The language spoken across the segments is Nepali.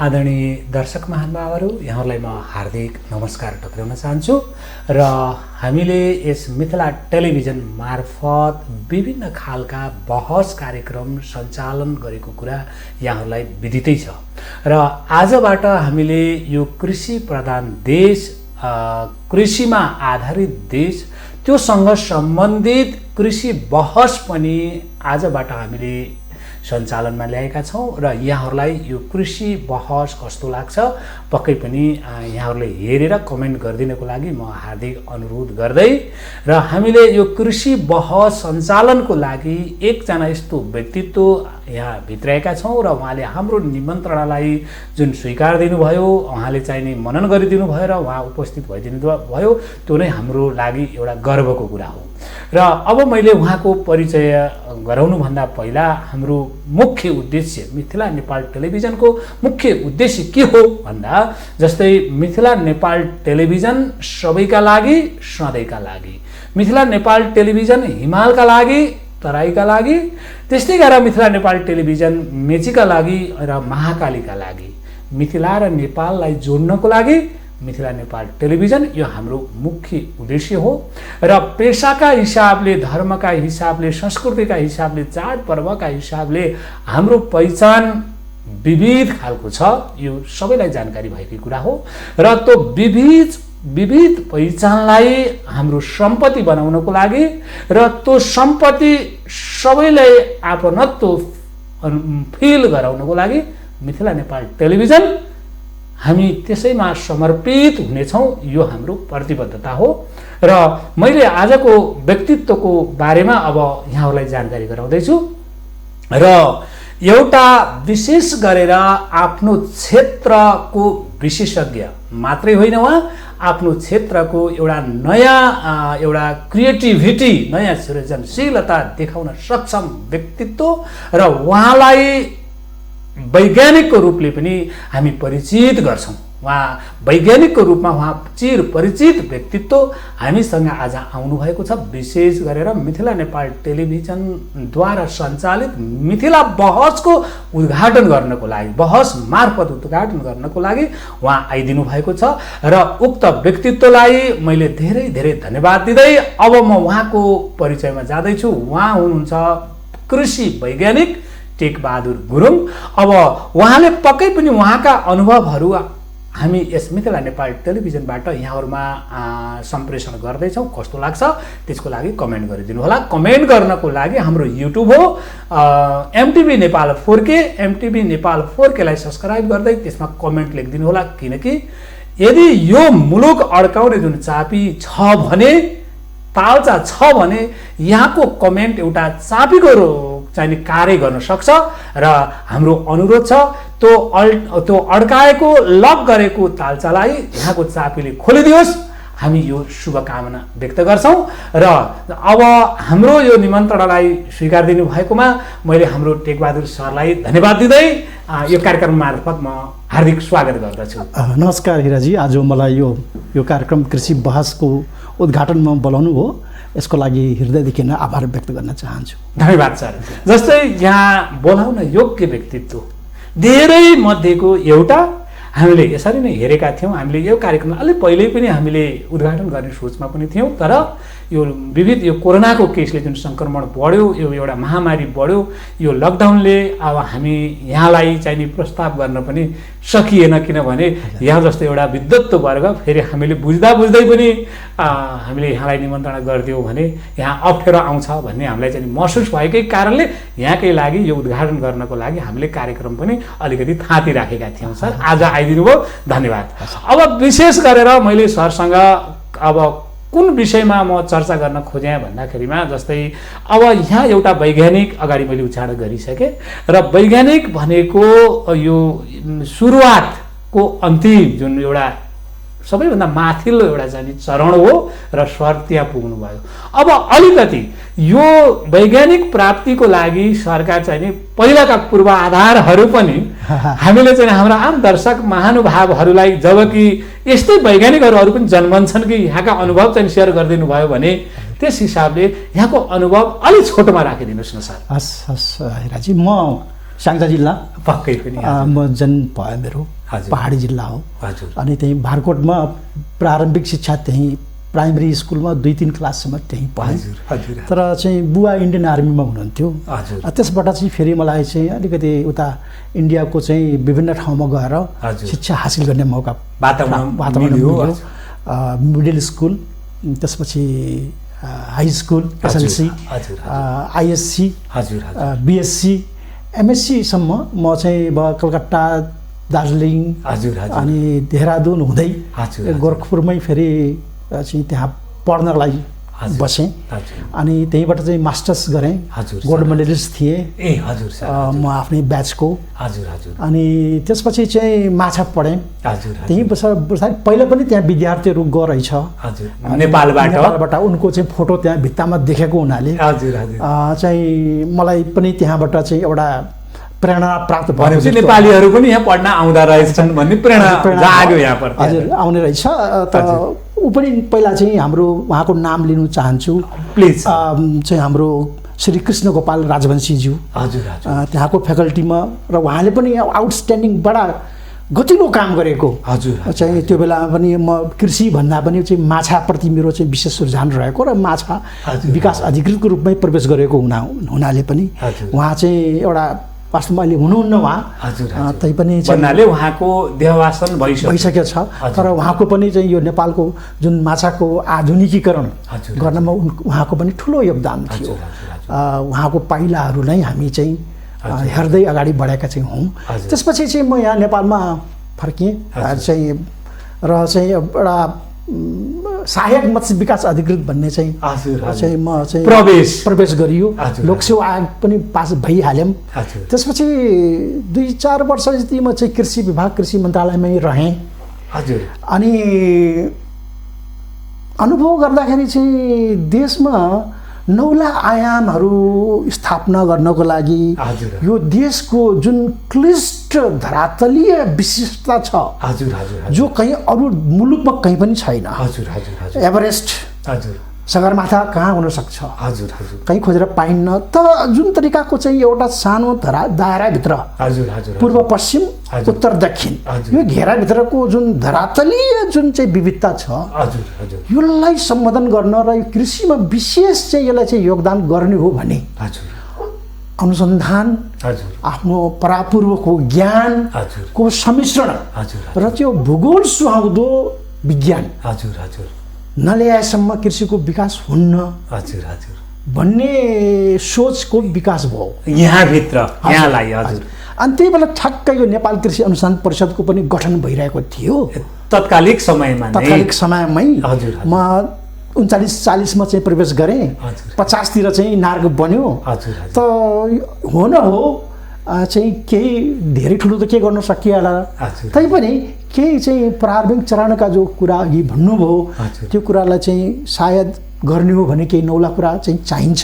आदरणीय दर्शक महानुभावहरू, यहाँहरूलाई म हार्दिक नमस्कार टक्राउन चाहन्छु र हामीले यस मिथिला टेलिभिजन मार्फत विभिन्न खालका बहस कार्यक्रम सञ्चालन गरेको कुरा यहाँहरूलाई विदितै छ र आजबाट हामीले यो कृषि प्रधान देश, कृषिमा आधारित देश, त्योसँग सम्बन्धित कृषि बहस पनि आजबाट हामीले सञ्चालनमा ल्याएका छौँ र यहाँहरूलाई यो कृषि बहस कस्तो लाग्छ पक्कै पनि यहाँहरूले हेरेर कमेन्ट गरिदिनको लागि म हार्दिक अनुरोध गर्दै र हामीले यो कृषि बहस सञ्चालनको लागि एकजना यस्तो व्यक्तित्व यहाँ भित्राएका छौँ र उहाँले हाम्रो निमन्त्रणालाई जुन स्वीकार दिनुभयो, उहाँले चाहिने मनन गरिदिनु भयो र उहाँ उपस्थित भइदिनु भयो, त्यो नै हाम्रो लागि एउटा गर्वको कुरा हो। र अब मैले उहाँको परिचय गराउनुभन्दा पहिला हाम्रो मुख्य उद्देश्य, मिथिला नेपाल टेलिभिजनको मुख्य उद्देश्य के हो भन्दा, जस्तै मिथिला नेपाल टेलिभिजन सबैका लागि, सधैँका लागि। मिथिला नेपाल टेलिभिजन हिमालका लागि, तराईका लागि, त्यस्तै गरेर मिथिला नेपाल टेलिभिजन मेचीका लागि र महाकालीका लागि। मिथिला र नेपाललाई जोड्नको लागि मिथिला नेपाल टेलिभिजन यो हाम्रो मुख्य उद्देश्य हो र पेसाका हिसाबले, धर्मका हिसाबले, संस्कृतिका हिसाबले, चाडपर्वका हिसाबले हाम्रो पहिचान विविध खालको छ। यो सबैलाई जानकारी भएकै कुरा हो र त्यो विविध पहिचानलाई हाम्रो सम्पत्ति बनाउनको लागि र त्यो सम्पत्ति सबैलाई आपनत्व फिल गराउनको लागि मिथिला नेपाल टेलिभिजन हामी त्यसैमा समर्पित हुनेछौँ। यो हाम्रो प्रतिबद्धता हो र मैले आजको व्यक्तित्वको बारेमा अब यहाँहरूलाई जानकारी गराउँदैछु र एउटा विशेष गरेर आफ्नो क्षेत्रको विशेषज्ञ मात्रै होइन, उहाँ आफ्नो क्षेत्रको एउटा एउटा क्रिएटिभिटी, नयाँ सृजनशीलता देखाउन सक्षम व्यक्तित्व र उहाँलाई वैज्ञानिकको रूपले पनि हामी परिचित गर्छौँ। उहाँ वैज्ञानिकको रूपमा उहाँ चिर परिचित व्यक्तित्व हामीसँग आज आउनुभएको छ। विशेष गरेर मिथिला नेपाल टेलिभिजनद्वारा सञ्चालित मिथिला बहसको उद्घाटन गर्नको लागि, बहस मार्फत उद्घाटन गर्नको लागि उहाँ आइदिनु भएको छ र उक्त व्यक्तित्वलाई मैले धेरै धेरै धन्यवाद दिँदै अब म उहाँको परिचयमा जाँदैछु। उहाँ हुनुहुन्छ कृषि वैज्ञानिक टेकबहादुर गुरुङ। अब उहाँले पक्कै पनि उहाँका अनुभवहरू हामी यस मिथिला नेपाल टेलिभिजनबाट यहाँहरूमा सम्प्रेषण गर्दैछौँ। कस्तो लाग्छ त्यसको लागि कमेन्ट गरिदिनु होला। कमेन्ट गर्नको लागि हाम्रो युट्युब हो MTV Nepal 4K, MTV Nepal 4K लाई सब्स्क्राइब गर्दै त्यसमा कमेन्ट लेखिदिनु होला, किनकि यदि यो मुलुक अड्काउने जुन चापी छ भने, तालचा छ भने यहाँको कमेन्ट एउटा चापीको चाहिने कार्य गर्न सक्छ र हाम्रो अनुरोध छ त्यो अड्काएको, लक गरेको तालचालाई यहाँको चापीले खोलिदियोस्। हामी यो शुभकामना व्यक्त गर्छौँ र अब हाम्रो यो निमन्त्रणालाई स्वीकार दिनु भएकोमा मैले हाम्रो टेकबहादुर सरलाई धन्यवाद दिँदै यो कार्यक्रम मार्फत म हार्दिक स्वागत गर्दछु। नमस्कार हिराजी, आज मलाई यो कार्यक्रम कृषि बहसको उद्घाटनमा बोलाउनु हो, यसको लागि हृदयदेखि नै आभार व्यक्त गर्न चाहन्छु। धन्यवाद सर। जस्तै यहाँ बोलाउन योग्य व्यक्तित्व धेरै मध्येको एउटा हामीले यसरी नै हेरेका थियौँ। हामीले यो कार्यक्रम अलि पहिल्यै पनि हामीले उद्घाटन गर्ने सोचमा पनि थियौँ, तर यो विविध यो कोरोनाको केसले जुन सङ्क्रमण बढ्यो, यो एउटा महामारी बढ्यो, यो लकडाउनले अब हामी यहाँलाई चाहिने प्रस्ताव गर्न पनि सकिएन, किनभने यहाँ जस्तो एउटा विद्वत्व वर्ग फेरि हामीले बुझ्दा पनि हामीले यहाँलाई निमन्त्रणा गरिदियौँ भने यहाँ अप्ठ्यारो आउँछ भन्ने हामीलाई चाहिँ महसुस भएकै कारणले यहाँकै लागि यो उद्घाटन गर्नको लागि हामीले कार्यक्रम पनि अलिकति थाँती राखेका थियौँ। सर आज आइदिनु भयो, धन्यवाद। अब विशेष गरेर मैले सरसँग अब कुन विषयमा म चर्चा गर्न खोजेँ भन्दाखेरिमा, जस्तै अब यहाँ एउटा वैज्ञानिक अगाडि मैले उच्चारण गरिसकेँ र वैज्ञानिक भनेको यो सुरुवातको अन्तिम जुन एउटा सबैभन्दा माथिल्लो एउटा चाहिँ चरण हो र सर त्यहाँ पुग्नु भयो। अब अलिकति यो वैज्ञानिक प्राप्तिको लागि सरकार चाहिँ पहिलाका पूर्वाधारहरू पनि हामीले चाहिँ हाम्रा आम दर्शक महानुभावहरूलाई, जबकि यस्तै वैज्ञानिकहरू पनि जन्मन्छन् कि यहाँका अनुभव चाहिँ सेयर गरिदिनु भयो भने त्यस हिसाबले यहाँको अनुभव अलि छोटोमा राखिदिनुहोस् न सर। हस् हिराजी, म स्याङ्जा जिल्ला पक्कै पनि म जन्म भयो मेरो हजुर। पहाडी जिल्ला हो हजुर अनि त्यही बारकोटमा प्रारम्भिक शिक्षा त्यही प्राइमेरी स्कुलमा 2-3 क्लाससम्म त्यही पढेँ हजुर हजुर तर चाहिँ बुवा इन्डियन आर्मीमा हुनुहुन्थ्यो हजुर त्यसबाट चाहिँ फेरि मलाई चाहिँ अलिकति उता इन्डियाको चाहिँ विभिन्न ठाउँमा गएर हजुर। शिक्षा हासिल गर्ने मौका वातावरण मिल्यो। मिडल स्कुल त्यसपछि हाई स्कुल एसएलसी हजुर आइएससी हजुर बिएससी एमएससीसम्म म चाहिँ अब कलकत्ता दार्जिलिङ हजुर हजुर अनि देहरादुन हुँदै हजुर, हजुर। गोरखपुरमै फेरि चाहिँ त्यहाँ पढ्नको लागि हजुर। बसेँ हजुर अनि त्यहीँबाट चाहिँ मास्टर्स गरेँ हजुर, गोल्ड सर। मेडलिस्ट थिएँ ए हजुर सर म आफ्नै ब्याचको हजुर हजुर अनि त्यसपछि चाहिँ माछा पढेँ हजुर त्यहीँ बस्दा पहिला पनि त्यहाँ विद्यार्थीहरू गएको रहेछ हजुर अनि नेपालबाट उनको चाहिँ फोटो त्यहाँ भित्तामा देखेको हुनाले हजुर हजुर चाहिँ मलाई पनि त्यहाँबाट चाहिँ एउटा प्रेरणा प्राप्त भयो भनेपछि नेपालीहरू पनि यहाँ पढ्न आउँदा रहेछन् भन्ने प्रेरणा जाग्यो यहाँ पर हजुर आउने रहेछ त ऊ पनि पहिला चाहिँ हाम्रो उहाँको नाम लिनु चाहन्छु प्लिज चाहिँ हाम्रो श्री कृष्ण गोपाल राजवंशीज्यू हजुर हजुर त्यहाँको फ्याकल्टीमा र उहाँले पनि आउटस्ट्यान्डिङ बडा गतिलो काम गरेको हजुर चाहिँ त्यो बेलामा पनि म कृषि भन्दा पनि चाहिँ माछाप्रति मेरो चाहिँ विशेष रुझान रहेको र माछा हजुर। विकास अधिकृतको रूपमै प्रवेश गरेको हुनाले पनि हजुर। उहाँ चाहिँ एउटा वास्तवमा अहिले हुनुहुन्न उहाँ हजुर, हजुर। तैपनि चाहिँ भन्नाले उहाँको देहावसान भइसकेको छ तर उहाँको पनि चाहिँ यो नेपालको जुन माछाको आधुनिकीकरण हजुर। गर्नमा उहाँको पनि ठुलो योगदान थियो हजुर, हजुर, उहाँको पाइलाहरू नै हामी चाहिँ हेर्दै अगाडि बढेका चाहिँ हौँ हजुर। त्यसपछि चाहिँ म यहाँ नेपालमा फर्किएँ चाहिँ र चाहिँ एउटा सहायक मत्स्य विकास अधिकृत भन्ने चाहिँ हजुर, हजुर। चाहिँ म चाहिँ प्रवेश गरियो हजुर, लोकसेवा आयोग पनि पास भइहाल्यौँ हजुर। त्यसपछि 2-4 वर्ष जति म चाहिँ कृषि विभाग कृषि मन्त्रालयमै रहेँ हजुर अनि अनुभव गर्दाखेरि चाहिँ देशमा नौला आयामहरू स्थापना गर्नको लागि हजुर। यो देशको जुन क्लिष्ट धरातलीय विशिष्टता छ हजुर हजुर जो कहीँ अरू मुलुकमा कहीँ पनि छैन हजुर हजुर हजुर एभरेस्ट हजुर सगरमाथा कहाँ हुन सक्छ हजुर हजुर कहीँ खोजेर पाइन्न त जुन तरिकाको चाहिँ एउटा सानो दायराभित्र हजुर हजुर पूर्व पश्चिम हजुर। उत्तर दक्षिण हजुर। यो घेराभित्रको जुन धरातलीय जुन चाहिँ विविधता छ हजुर हजुर यसलाई सम्बोधन गर्न र यो कृषिमा विशेष चाहिँ यसलाई चाहिँ योगदान गर्ने हो भने हजुर अनुसन्धान हजुर आफ्नो परापूर्वको ज्ञानको हजुर सम्मिश्रण हजुर र त्यो भूगोल सुहाउँदो विज्ञान हजुर हजुर नल्याएसम्म कृषिको विकास हुन्न हजुर हजुर भन्ने सोचको विकास भयो यहाँभित्र यहाँलाई हजुर अनि त्यही बेला ठ्याक्कै यो नेपाल कृषि अनुसन्धान परिषदको पनि गठन भइरहेको थियो तत्कालिक समयमा नै तत्कालिक समयमै हजुर, हजुर। म 39-40मा चाहिँ प्रवेश गरेँ हजुर। 50तिर चाहिँ नार्ग बन्यो हजुर त हो न हो चाहिँ केही धेरै ठुलो त के गर्न सकिएला हजुर। तैपनि केही चाहिँ प्रारम्भिक चरणका जो कुरा अघि भन्नुभयो हजुर। त्यो कुरालाई चाहिँ सायद गर्ने हो भने केही नौला कुरा चाहिँ चाहिन्छ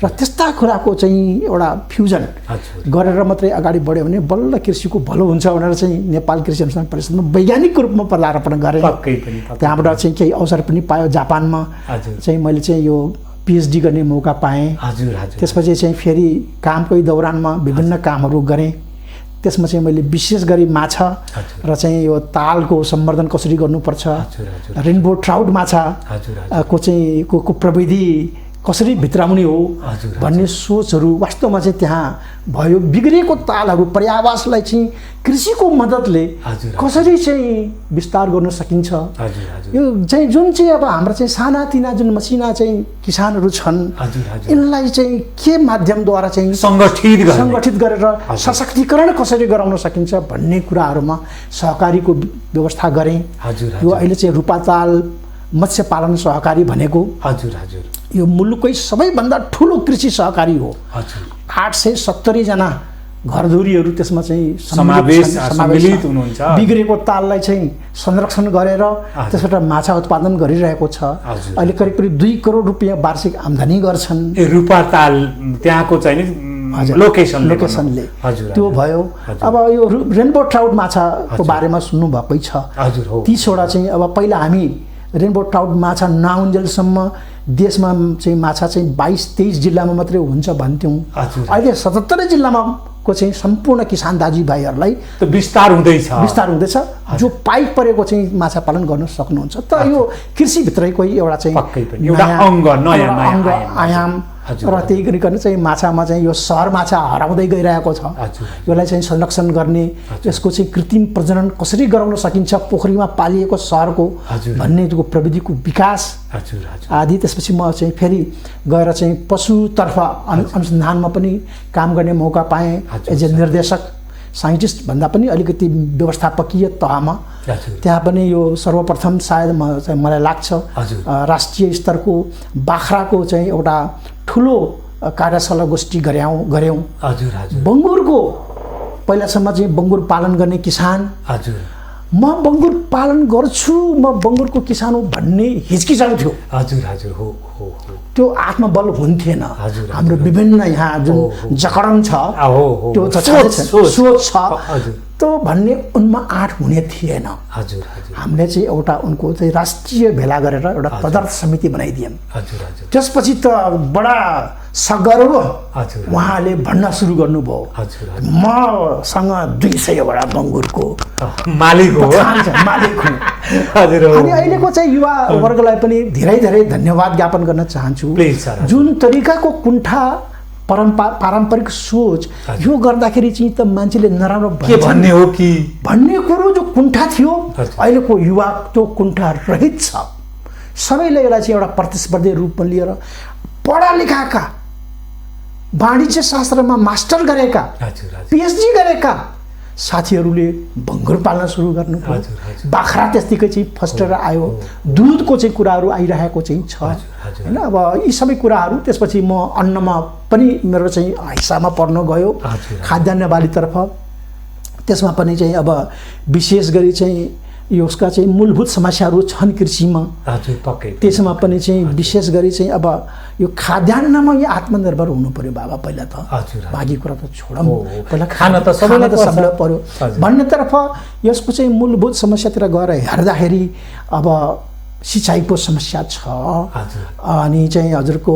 र त्यस्ता कुराको चाहिँ एउटा फ्युजन हजुर। गरेर मात्रै अगाडि बढ्यो भने बल्ल कृषिको भलो हुन्छ भनेर चाहिँ नेपाल कृषि अनुसन्धान परिषदमा वैज्ञानिक रूपमा पदार्पण गरेँ पक्कै पनि त्यहाँबाट चाहिँ केही अवसर पनि पायो जापानमा हजुर। चाहिँ मैले चाहिँ यो पिएचडी गर्ने मौका पाएँ हजुर हजुर त्यसपछि चाहिँ फेरि कामकै दौरानमा विभिन्न कामहरू गरेँ त्यसमा चाहिँ मैले विशेष गरी माछा हजुर। र चाहिँ यो तालको सम्वर्धन कसरी गर्नुपर्छ हजुर, हजुर। रेनबो ट्राउट माछा हजुर, हजुर। को चाहिँ को प्रविधि कसरी भित्राउने हो हजुर, भन्ने सोचहरू वास्तवमा चाहिँ त्यहाँ भयो बिग्रिएको तालहरू पर्यावासलाई चाहिँ कृषिको मद्दतले हजुर। कसरी चाहिँ विस्तार गर्न सकिन्छ हजुर हजुर यो चाहिँ जुन चाहिँ अब हाम्रो चाहिँ सानातिना जुन मसिना चाहिँ किसानहरू छन् हजुर हजुर यिनलाई चाहिँ के माध्यमद्वारा चाहिँ सङ्गठित गरेर सशक्तिकरण कसरी गराउन सकिन्छ भन्ने कुराहरूमा सहकारीको व्यवस्था गरेँ हजुर यो अहिले चाहिँ रूपाताल मत्स्य पालन सहकारी भनेको हजुर हजुर यो मुलुककै सबैभन्दा ठुलो कृषि सहकारी हो हजुर 870 जना घरधुरीहरू त्यसमा चाहिँ सम्मिलित हुनुहुन्छ बिग्रेको ताललाई चाहिँ संरक्षण गरेर त्यसबाट माछा उत्पादन गरिरहेको छ अहिले करिब करिब 2 करोड रुपियाँ वार्षिक आम्दानी गर्छन् रूपाताल त्यहाँको चाहिँ लोकेसनले त्यो भयो अब यो रेनबो ट्राउट माछाको बारेमा सुन्नु भएकै छ हजुर हो 30 वटा चाहिँ अब पहिला हामी रेनबो ट्राउट माछा नआउन्जेलसम्म देशमा चाहिँ माछा चाहिँ 22-23 जिल्लामा मात्रै हुन्छ भन्थ्यौँ अहिले 77 जिल्लामा को चाहिँ सम्पूर्ण किसान दाजुभाइहरूलाई त विस्तार हुँदैछ जो पाइप परेको चाहिँ माछा पालन गर्न सक्नुहुन्छ। त यो कृषिभित्रै कोही एउटा चाहिँ एउटा नयाँ आयाम र त्यही गरिकन चाहिँ माछामा चाहिँ यो सहर माछा हराउँदै गइरहेको छ। यसलाई चाहिँ संरक्षण गर्ने, यसको चाहिँ कृत्रिम प्रजनन कसरी गराउन सकिन्छ पोखरीमा पालिएको सहरको भन्ने प्रविधिको विकास आदि। त्यसपछि म चाहिँ फेरि गएर चाहिँ पशुतर्फ अनुसन्धानमा पनि काम गर्ने मौका पाएँ एज ए निर्देशक साइन्टिस्ट भन्दा पनि अलिकति व्यवस्थापकीय तहमा। त्यहाँ पनि यो सर्वप्रथम सायद मलाई लाग्छ राष्ट्रिय स्तरको बाख्राको चाहिँ एउटा ठुलो कार्यशाला गोष्ठी गऱ्यौँ। बङ्गुरको पहिलासम्म चाहिँ बङ्गुर पालन गर्ने किसान म बङ्गुर पालन गर्छु, म बङ्गुरको किसान हो भन्ने हिचकिचाउँथ्यो। हो त्यो आत्मबल हुन्थेन। हाम्रो विभिन्न यहाँ जुन जकडन छ त्यो सोच छ त्यो भन्ने उनमा आँट हुने थिएन। हामीले चाहिँ एउटा उनको चाहिँ राष्ट्रिय भेला गरेर एउटा पदार्थ समिति बनाइदियौँ। त्यसपछि त बडा सगर्व उहाँले भन्न सुरु गर्नुभयो मसँग 200वटा बङ्गुरको मालिक हो। अनि अहिलेको चाहिँ युवा वर्गलाई पनि धेरै धेरै धन्यवाद ज्ञापन गर्न चाहन्छु। जुन तरिकाको कुण्ठा पारम्परिक सोच यो गर्दाखेरि चाहिँ त मान्छेले नराम्रो भन्ने हो कि भन्ने कुरो जो कुण्ठा थियो अहिलेको युवा त्यो कुण्ठा रहित छ। सबैले यसलाई चाहिँ एउटा प्रतिस्पर्धी रूपमा लिएर पढा लेखाका वाणिज्य शास्त्रमा मास्टर गरेका पिएचडी गरेका साथीहरूले बङ्गुर पाल्न सुरु गर्नु पर्यो। बाख्रा त्यस्तिकै चाहिँ फस्टेर आयो, दुधको चाहिँ कुराहरू आइरहेको चाहिँ छ हैन। अब यी सबै कुराहरू त्यसपछि म अन्नमा पनि मेरो चाहिँ हिस्सामा पर्न गयो खाद्यान्न बालीतर्फ। त्यसमा पनि चाहिँ अब विशेष गरी चाहिँ यसका चाहिँ मूलभूत समस्याहरू छन् कृषिमा। त्यसमा पनि चाहिँ विशेष गरी चाहिँ अब यो खाद्यान्नमा यो आत्मनिर्भर हुनु पर्यो बाबा। पहिला त बाँकी कुरा त छोडौँ, पहिला खाना त सबैलाई पर्यो भन्नेतर्फ यसको चाहिँ मूलभूत समस्यातिर गएर हेर्दाखेरि अब सिँचाइको समस्या छ, अनि चाहिँ हजुरको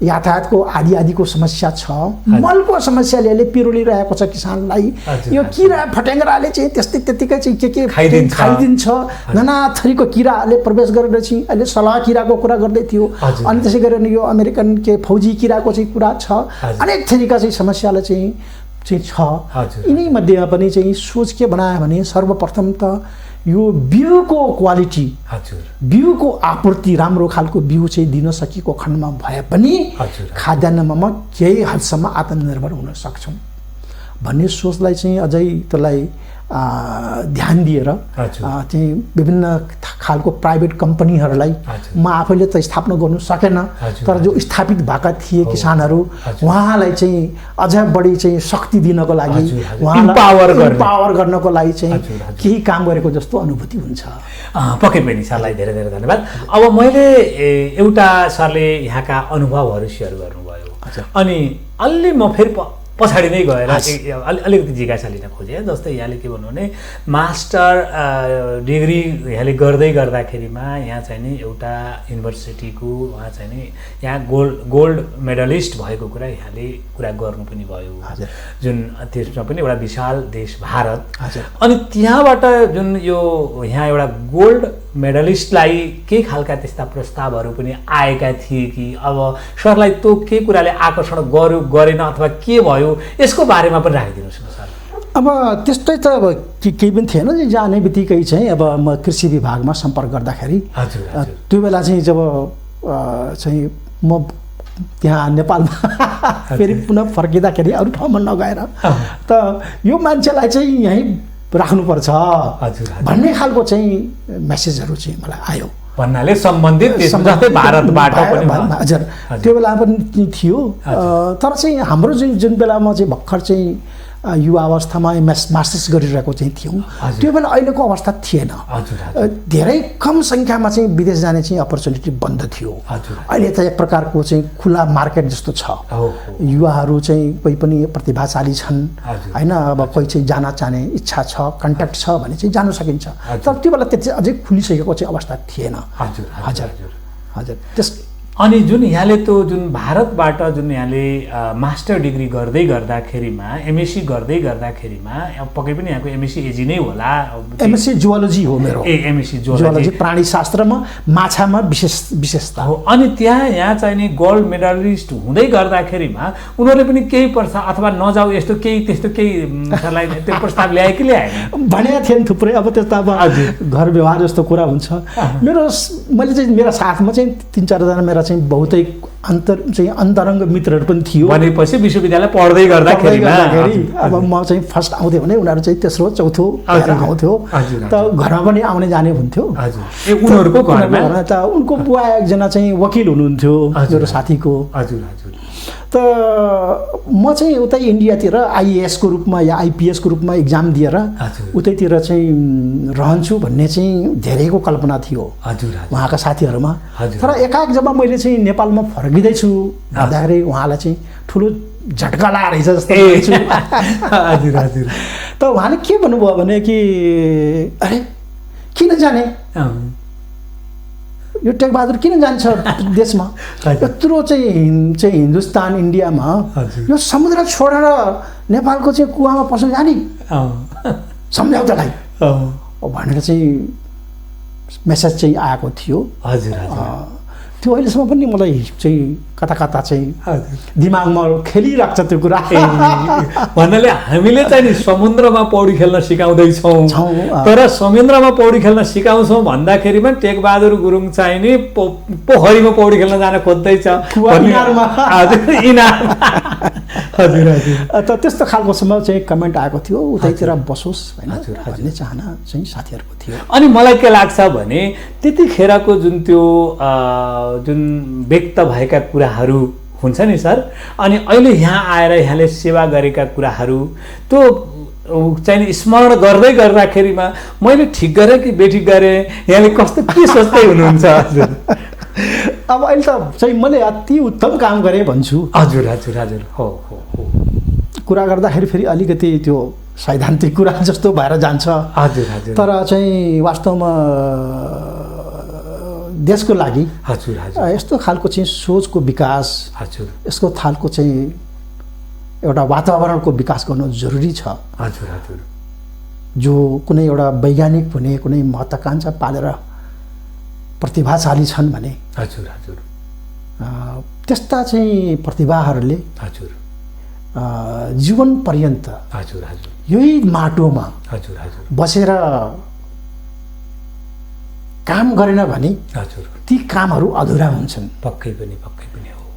यातायातको आदिको समस्या छ, मलको समस्याले पिरोलिरहेको छ किसानलाई। यो किरा फटेङ्ग्राले चाहिँ त्यतिकै चाहिँ के खाइदिन्छ। नाना थरीको किराले प्रवेश गरेर चाहिँ अहिले सलाह किराको कुरा गर्दै थियो। अनि त्यसै गरेर यो अमेरिकन के फौजी किराको चाहिँ कुरा छ। अनेक थरीका चाहिँ समस्याले चाहिँ छ। यिनै मध्येमा पनि चाहिँ सोच के बनायो भने सर्वप्रथम त यो बिउको क्वालिटी, बिउको आपूर्ति राम्रो खालको बिउ चाहिँ दिन सकेको खण्डमा भए पनि खाद्यान्नमा केही हदसम्म आत्मनिर्भर हुन सक्छौँ भन्ने सोचलाई चाहिँ अझै त्यसलाई ध्यान दिएर चाहिँ विभिन्न खालको प्राइभेट कम्पनीहरूलाई म आफैले त स्थापना गर्नु सकेन, तर जो स्थापित भएका थिए किसानहरू उहाँलाई चाहिँ अझ बढी चाहिँ शक्ति दिनको लागि, उहाँलाई पावर गर्नको लागि चाहिँ केही काम गरेको जस्तो अनुभूति हुन्छ। पक्कै पनि सरलाई धेरै धेरै धन्यवाद। अब मैले एउटा सरले यहाँका अनुभवहरू सेयर गर्नुभयो, अनि अलि म फेरि पछाडि नै गएर अलिकति जिज्ञासा लिन खोजेँ। जस्तै यहाँले के भन्नु भने मास्टर डिग्री यहाँले गर्दै गर्दाखेरिमा यहाँ चाहिँ नि एउटा युनिभर्सिटीको उहाँ चाहिँ नि यहाँ गोल्ड मेडलिस्ट भएको कुरा यहाँले कुरा गर्नु पनि भयो, जुन त्यसमा पनि एउटा विशाल देश भारत। अनि त्यहाँबाट जुन यो यहाँ एउटा गोल्ड मेडलिस्टलाई के खालका त्यस्ता प्रस्तावहरू पनि आएका थिए कि अब सरलाई त्यो के कुराले आकर्षण गरेन अथवा के भयो यसको बारेमा पनि राखिदिनुहोस् न सर। अब त्यस्तै त अब केही पनि थिएन। जाने बित्तिकै चाहिँ अब म कृषि विभागमा सम्पर्क गर्दाखेरि त्यो बेला चाहिँ जब चाहिँ म त्यहाँ नेपालमा फेरि पुनः फर्किँदाखेरि अरू ठाउँमा नगएर त यो मान्छेलाई चाहिँ यहीँ राख्नुपर्छ भन्ने खालको चाहिँ मेसेजहरू चाहिँ मलाई आयो। भन्नाले सम्बन्धित जस्तै भारतबाट पनि हजुर त्यो बेला पनि थियो। तर चाहिँ हाम्रो जुन बेलामा चाहिँ भर्खर चाहिँ युवा अवस्थामा मास्टर्स गरिरहेको चाहिँ थियौँ त्यो बेला अहिलेको अवस्था थिएन। धेरै कम सङ्ख्यामा चाहिँ विदेश जाने चाहिँ अपर्च्युनिटी बन्द थियो। अहिले त एक प्रकारको चाहिँ खुला मार्केट जस्तो छ। युवाहरू चाहिँ कोही पनि प्रतिभाशाली छन् होइन, अब कोही चाहिँ जान चाहने इच्छा छ, कन्ट्याक्ट छ भने चाहिँ जान सकिन्छ। तर त्यो बेला त्यति अझै खुलिसकेको चाहिँ अवस्था थिएन। हजुर हजुर अनि जुन यहाँले त्यो जुन भारतबाट जुन यहाँले मास्टर डिग्री गर्दै गर्दाखेरिमा एमएससी गर्दै गर्दाखेरिमा पक्कै पनि यहाँको एमएससी एजी नै होला एमएससी जुवालोजी हो मेरो एमएससी जुवालोजी प्राणीशास्त्रमा माछामा विशेषता हो अनि यहाँ चाहिँ नि गोल्ड मेडलिस्ट हुँदै गर्दाखेरिमा उनीहरूले पनि केही प्रस्ताव अथवा नजाऊ यस्तो केही त्यस्तो केही त्यो प्रस्ताव ल्याए कि ल्याएन भनेका थिएन थुप्रै अब त्यस्तो अब घर व्यवहार जस्तो कुरा हुन्छ मैले चाहिँ मेरा साथमा चाहिँ 3-4 जना मेरा चाहिँ बहुतै अन्तरङ्ग मित्रहरू पनि थियो भनेपछि विश्वविद्यालय पढ्दै गर्दाखेरि अब म चाहिँ फर्स्ट आउँथ्यो भने उनीहरू चाहिँ तेस्रो चौथो आउँथ्यो त घरमा पनि आउने जाने हुन्थ्यो उनीहरूको घरमा त उनको बुवा एकजना चाहिँ वकिल हुनुहुन्थ्यो मेरो साथीको त म चाहिँ उतै इन्डियातिर आइएएसको रूपमा या आइपिएसको रूपमा इक्जाम दिएर उतैतिर चाहिँ रहन्छु भन्ने चाहिँ धेरैको कल्पना थियो उहाँका साथीहरूमा तर एकाएक जब मैले चाहिँ नेपालमा फर्किँदैछु भन्दाखेरि उहाँलाई चाहिँ ठुलो झट्का लागेको रहेछ जस्तो त उहाँले के भन्नुभयो भने कि अरे किन जाने यो टेकबहादुर किन जान्छ देशमा यत्रो चाहिँ हिन्दुस्तान इन्डियामा यो समुद्र छोडेर नेपालको चाहिँ कुवामा पस्न जाने सम्झौतालाई भनेर चाहिँ मेसेज चाहिँ आएको थियो त्यो अहिलेसम्म पनि मलाई चाहिँ कता कता चाहिँ दिमागमा खेलिरहेको छ त्यो कुरा भन्नाले हामीले चाहिँ नि समुद्रमा पौडी खेल्न सिकाउँदैछौँ तर समुद्रमा पौडी खेल्न सिकाउँछौँ भन्दाखेरिमा टेकबहादुर गुरुङ चाहिँ नि पोखरीमा पौडी खेल्न जान खोज्दैछ त त्यस्तो खालको समय चाहिँ कमेन्ट आएको थियो उतैतिर बसोस् होइन भन्ने चाहना चाहिँ साथीहरूको थियो अनि मलाई के लाग्छ भने त्यतिखेरको जुन त्यो जुन व्यक्त भएका कुराहरू हुन्छ नि सर अनि अहिले यहाँ आएर यहाँले सेवा गरेका कुराहरू त्यो चाहिँ स्मरण गर्दै गर्दाखेरिमा मैले ठिक गरेँ कि बेठिक गरेँ यहाँले कस्तो के सोच्दै हुनुहुन्छ हजुर अब अहिले त चाहिँ मैले अति उत्तम काम गरेँ भन्छु हजुर हो कुरा गर्दाखेरि फेरि अलिकति त्यो सैद्धान्तिक कुरा जस्तो भएर जान्छ हजुर तर चाहिँ वास्तवमा देशको लागि यस्तो खालको चाहिँ सोचको विकास यसको खालको चाहिँ एउटा वातावरणको विकास गर्नु जरुरी छ जो कुनै एउटा वैज्ञानिक हुने कुनै महत्त्वाकांक्षा पालेर प्रतिभाशाली छन् भने त्यस्ता चाहिँ प्रतिभाहरूले जीवन पर्यन्त यही माटोमा बसेर काम गरेन भने ती कामहरू अधुरा हुन्छन् पक्कै पनि हो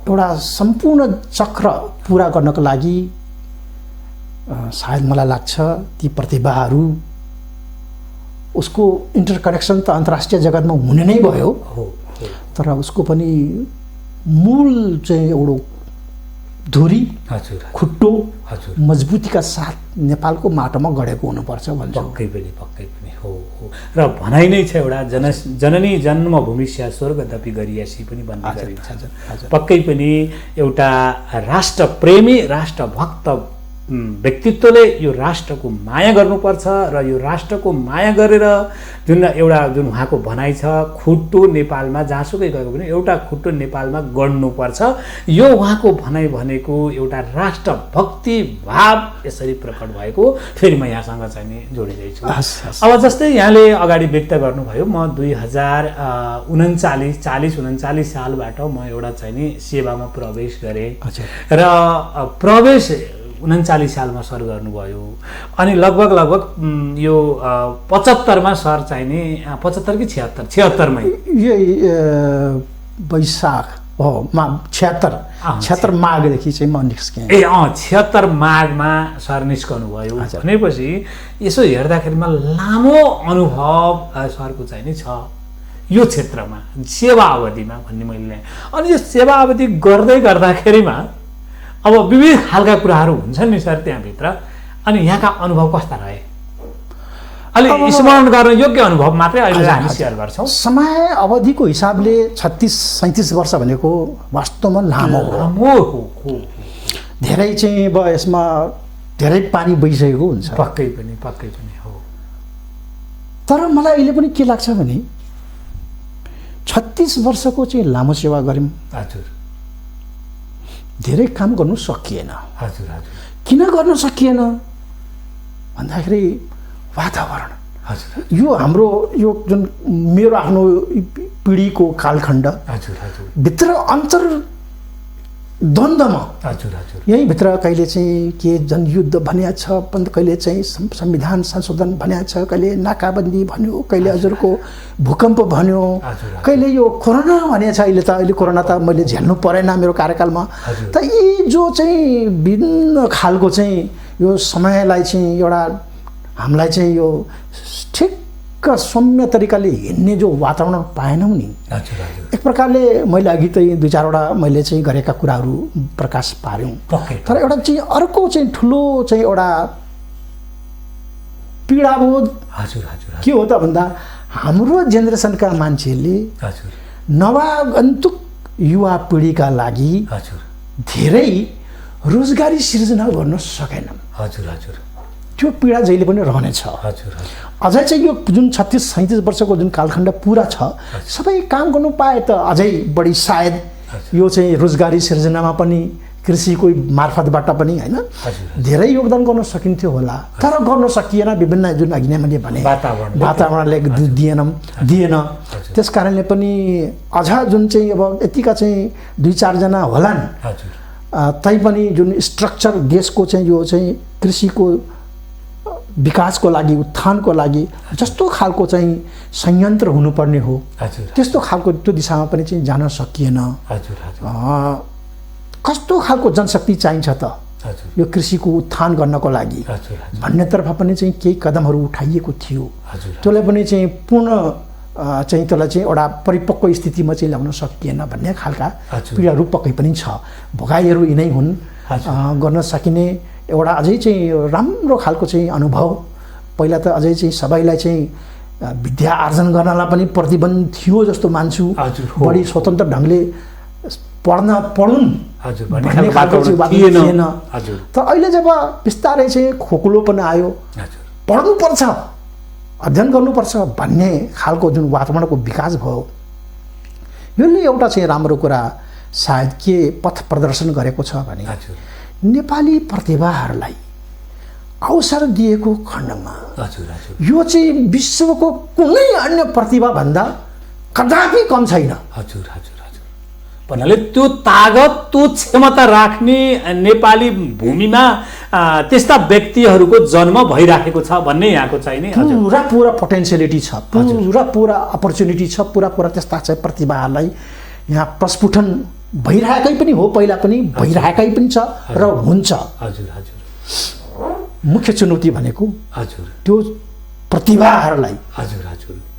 एउटा सम्पूर्ण चक्र पुरा गर्नको लागि सायद मलाई लाग्छ ती प्रतिभाहरू उसको इन्टरकनेक्सन त अन्तर्राष्ट्रिय जगतमा हुने नै भयो तर उसको पनि मूल चाहिँ एउटा धुरी खुट्टो मजबुतीका साथ नेपालको माटोमा गडेको हुनुपर्छ भन्छु पक्कै पनि हो र भनाइ नै छ एउटा जननी जन्मभूमि स्या स्वर्गदपि गरियासी पनि भन्ने गरिन्छ पक्कै पनि एउटा राष्ट्रप्रेमी राष्ट्रभक्त व्यक्तित्वले यो राष्ट्रको माया गर्नुपर्छ र यो राष्ट्रको माया गरेर जुन उहाँको भनाइ छ खुट्टो नेपालमा जहाँसुकै गएको पनि एउटा खुट्टो नेपालमा गड्नुपर्छ यो उहाँको भनाइ भनेको एउटा राष्ट्रभक्ति भाव यसरी प्रकट भएको फेरि म यहाँसँग चाहिँ नि जोडिँदैछु अब जस्तै यहाँले अगाडि व्यक्त गर्नुभयो म 2039 सालबाट म एउटा चाहिँ नि सेवामा प्रवेश गरेँ र प्रवेश 39 सालमा सर गर्नुभयो अनि लगभग यो 75मा सर चाहिँ नि 75 कि 76 मै यही वैशाख हो 76 माघदेखि चाहिँ म निस्केँ 76 माघमा सर निस्कनु भयो भनेपछि यसो हेर्दाखेरिमा लामो अनुभव सरको चाहिँ नि छ यो क्षेत्रमा सेवा अवधिमा भन्ने मैले अनि यो सेवा अवधि गर्दाखेरिमा अब विविध खालका कुराहरू हुन्छन् नि सर त्यहाँभित्र अनि यहाँका अनुभव कस्ता रहे अलि स्मरण गर्न योग्य अनुभव मात्रै अहिले हामी सेयर गर्छौँ समय अवधिको हिसाबले 36-37 वर्ष भनेको वास्तवमा लामो हो धेरै चाहिँ अब यसमा धेरै पानी बगिसकेको हुन्छ पक्कै पनि हो तर मलाई अहिले पनि के लाग्छ भने 36 वर्षको चाहिँ लामो सेवा गऱ्यौँ, हजुर धेरै काम गर्नु सकिएन। हजुर हजुर किन गर्न सकिएन भन्दाखेरि वातावरण, हजुर यो हाम्रो यो जुन मेरो आफ्नो पिँढीको कालखण्ड हजुर हजुर भित्र अन्तर द्वन्द्वमा, हजुर हजुर यहीँभित्र कहिले चाहिँ के जनयुद्ध भनिएको छ, कहिले चाहिँ संविधान संशोधन भनिएको छ, कहिले नाकाबन्दी भन्यो, कहिले हजुरको भूकम्प भन्यो, कहिले यो कोरोना भनिएको छ। अहिले कोरोना त मैले झेल्नु परेन मेरो कार्यकालमा। त यी जो चाहिँ विभिन्न खालको चाहिँ यो समयलाई चाहिँ एउटा हामीलाई चाहिँ यो ठिक्क सौम्य तरिकाले हिँड्ने जो वातावरण पाएनौँ नि, एक प्रकारले मैले अघि चाहिँ 2-4वटा मैले चाहिँ गरेका कुराहरू प्रकाश पार्यौँ। तर एउटा चाहिँ अर्को चाहिँ ठुलो चाहिँ एउटा पीडाबोध के हो त भन्दा हाम्रो जेनेरेसनका मान्छेले नवागन्तुक युवा पिँढीका लागि धेरै रोजगारी सिर्जना गर्न सकेनन्। त्यो पीडा जहिले पनि रहनेछ। अझै चाहिँ यो जुन 36-37 वर्षको जुन कालखण्ड पुरा छ, सबै काम गर्नु पाए त अझै बढी सायद यो चाहिँ रोजगारी सिर्जनामा पनि कृषिको मार्फतबाट पनि हैन धेरै योगदान गर्न सकिन्थ्यो होला। तर गर्न सकिएन, विभिन्न जुन अघि नै मैले भने वातावरणले दिएन। त्यस कारणले पनि अझ जुन चाहिँ अब यतिका चाहिँ 2-4 जना होलान्, तैपनि जुन स्ट्रक्चर देशको चाहिँ यो चाहिँ कृषिको विकासको लागि, उत्थानको लागि जस्तो खालको चाहिँ संयन्त्र हुनुपर्ने हो, त्यस्तो खालको त्यो दिशामा पनि चाहिँ जान सकिएन। कस्तो खालको जनशक्ति चाहिन्छ त यो कृषिको उत्थान गर्नको लागि भन्नेतर्फ पनि चाहिँ केही कदमहरू उठाइएको थियो। त्यसलाई पनि चाहिँ पूर्ण चाहिँ त्यसलाई चाहिँ एउटा परिपक्व स्थितिमा चाहिँ ल्याउन सकिएन भन्ने खालका पीडाहरू पक्कै पनि छ। भोगाइहरू यिनै हुन्। गर्न सकिने एउटा अझै चाहिँ राम्रो खालको चाहिँ अनुभव, पहिला त अझै चाहिँ सबैलाई चाहिँ विद्या आर्जन गर्नलाई पनि प्रतिबन्ध थियो जस्तो मान्छु। बढी स्वतन्त्र ढङ्गले पढुन् भन्ने खालको चाहिँ थिएन। तर अहिले जब बिस्तारै चाहिँ खोकुलो पनि आयो, पढ्नुपर्छ, अध्ययन गर्नुपर्छ भन्ने खालको जुन वातावरणको विकास भयो, यसले एउटा चाहिँ राम्रो कुरा सायद के पथ प्रदर्शन गरेको छ भने नेपाली प्रतिभाहरूलाई अवसर दिएको खण्डमा यो चाहिँ विश्वको कुनै अन्य प्रतिभा भन्दा कदापि कम छैन। भन्नाले त्यो तागत, त्यो क्षमता राख्ने नेपाली भूमिमा त्यस्ता व्यक्तिहरूको जन्म भइराखेको छ भन्ने यहाँको चाहिँ नि पुरा पोटेन्सियलिटी छ, पुरा अपर्च्युनिटी छ, पुरा त्यस्ता चाहिँ प्रतिभाहरूलाई यहाँ प्रस्फुटन भइरहेकै पनि हो, पहिला पनि भइरहेकै पनि छ र हुन्छ। मुख्य चुनौती भनेको त्यो प्रतिभाहरूलाई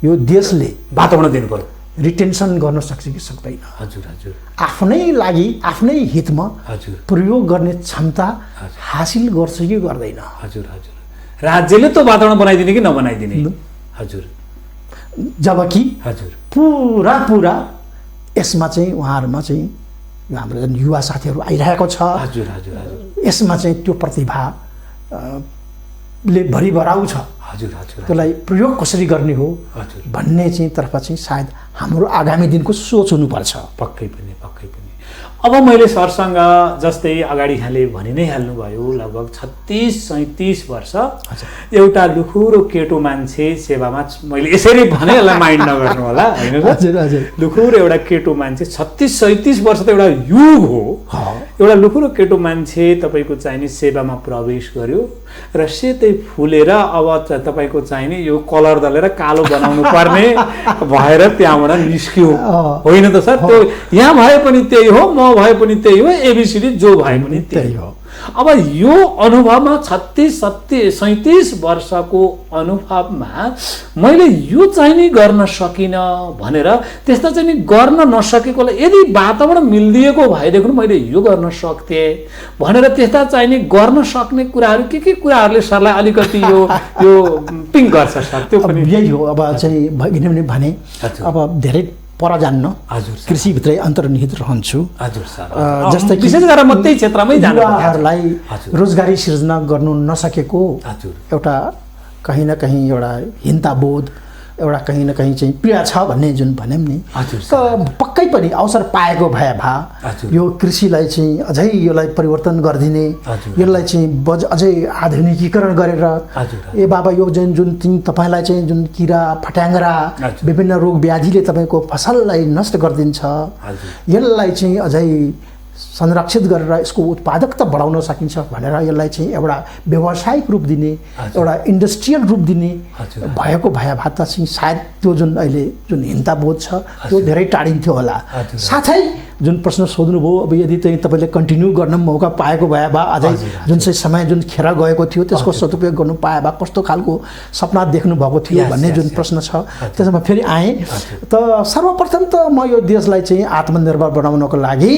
यो देशले वातावरण दिनु पर्यो, रिटेन्सन गर्न सक्छ कि सक्दैन, आफ्नै लागि आफ्नै हितमा प्रयोग गर्ने क्षमता हासिल गर्छ कि गर्दैन। राज्यले त वातावरण बनाइदिने कि नबनाइदिने? जबकि पुरा यसमा चाहिँ उहाँहरूमा चाहिँ हाम्रो जुन युवा साथीहरू आइरहेको छ, यसमा चाहिँ त्यो प्रतिभा ले भरिभराउ छ। त्यसलाई प्रयोग कसरी गर्ने हो भन्ने चाहिँ तर्फ चाहिँ सायद हाम्रो आगामी दिनको सोच हुनुपर्छ। पक्कै पनि। अब मैले सरसँग जस्तै अगाडि यहाँले भनि नै हाल्नुभयो, लगभग 36-37 वर्ष एउटा लुखुरो केटो मान्छे सेवामा, मैले यसरी भने यसलाई माइन्ड नगर्नु होला हैन त, लुखुरो एउटा केटो मान्छे 36-37 वर्ष त एउटा युग हो। एउटा लुखुरो केटो मान्छे तपाईको चाहिने सेवामा प्रवेश गर्यो र सेतै फुलेर अब तपाईको चाहिने यो कलर दलेर कालो बनाउनु पर्ने भएर त्यहाँबाट निस्क्यो, होइन त सर? त्यो यहाँ भए पनि त्यही हो, म भए पनि त्यही हो, एबीसीडी जो भए पनि त्यही हो। अब यो अनुभवमा 36-37 वर्षको अनुभवमा मैले यो चाहिँ नि गर्न सकिन भनेर, त्यस्ता चाहिँ नि गर्न नसकेकोलाई यदि वातावरण मिलिदिएको भएदेखि मैले यो गर्न सक्थेँ भनेर त्यस्ता चाहिँ नि गर्न सक्ने कुराहरू के कुराहरूले सरलाई अलिकति यो पिङ गर्छ सर? त्यो पनि यही हो। अब चाहिँ भने अब धेरै पर जान्न, कृषिभित्रै अन्तर्निहित रहन्छु। जस्तै विशेष गरेर म त्यही क्षेत्रमै युवाहरूलाई रोजगारी सिर्जना गर्नु नसकेको एउटा कहीँ न कहीँ एउटा हीनताबोध, एउटा कहीँ न कहीँ चाहिँ पीडा छ भन्ने जुन भन्यौँ नि हजुर त पक्कै पनि अवसर पाएको भए हजुर। यो कृषिलाई चाहिँ अझै यसलाई परिवर्तन गरिदिने हजुर। यसलाई चाहिँ अझै आधुनिकीकरण गरेर हजुर। ए बाबा यो जुन तपाईँलाई चाहिँ जुन किरा फट्याङ्ग्रा हजुर। विभिन्न रोग व्याधिले तपाईँको फसललाई नष्ट गरिदिन्छ हजुर। यसलाई चाहिँ अझै संरक्षित गरेर यसको उत्पादकता बढाउन सकिन्छ भनेर यसलाई चाहिँ एउटा व्यावसायिक रूप दिने एउटा इन्डस्ट्रियल रूप दिने भएको भए त चाहिँ सायद त्यो जुन अहिले जुन हिंताबोध छ त्यो धेरै टाढिन्थ्यो होला। साथै जुन प्रश्न सोध्नुभयो अब यदि चाहिँ तपाईँले कन्टिन्यू गर्न मौका पाएको भए बा अझै जुन चाहिँ समय जुन खेर गएको थियो त्यसको सदुपयोग गर्नु पाए बा कस्तो खालको सपना देख्नु भएको थियो भन्ने जुन प्रश्न छ त्यसमा फेरि आएँ त सर्वप्रथम त म यो देशलाई चाहिँ आत्मनिर्भर बनाउनको लागि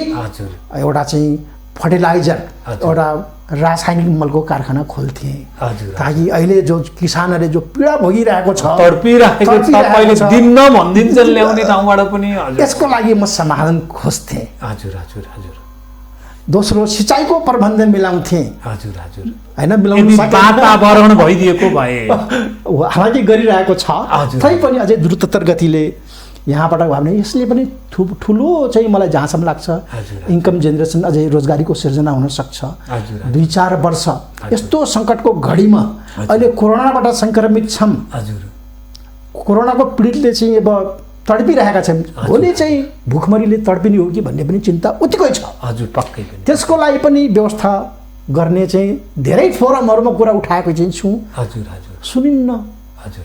एउटा चाहिँ फर्टिलाइजर एउटा रासायनिक मलको कारखाना खोल्थे ताकि अहिले जो किसानहरूले जो पीडा भोगिरहेको छ तडपिरहेको छ पहिले दिन नभन्दिन्छन् ल्याउने ठाउँबाट पनि यसको लागि म समाधान खोज्थेँ। हजुर हजुर हजुर। दोस्रो सिँचाइको प्रबन्ध मिलाउँथेँ। हजुर हजुर। हैन मिलाउनु वातावरण भइदिएको भए हालाकि गरिरहेको छ तैपनि अझै द्रुततर गतिले यहाँबाट भयो भने यसले पनि ठुलो चाहिँ मलाई जहाँसम्म लाग्छ इन्कम जेनेरेसन अझै रोजगारीको सिर्जना हुन सक्छ। 2-4 वर्ष यस्तो सङ्कटको घडीमा अहिले कोरोनाबाट सङ्क्रमित छौँ कोरोनाको पीडितले चाहिँ अब तडपिरहेका छन् भोलि चाहिँ भुखमरीले तडपिने हो कि भन्ने पनि चिन्ता उत्तिकै छ। हजुर पक्कै पनि त्यसको लागि पनि व्यवस्था गर्ने चाहिँ धेरै फोरमहरूमा कुरा उठाएको चाहिँ छु। हजुर हजुर। सुनिन्न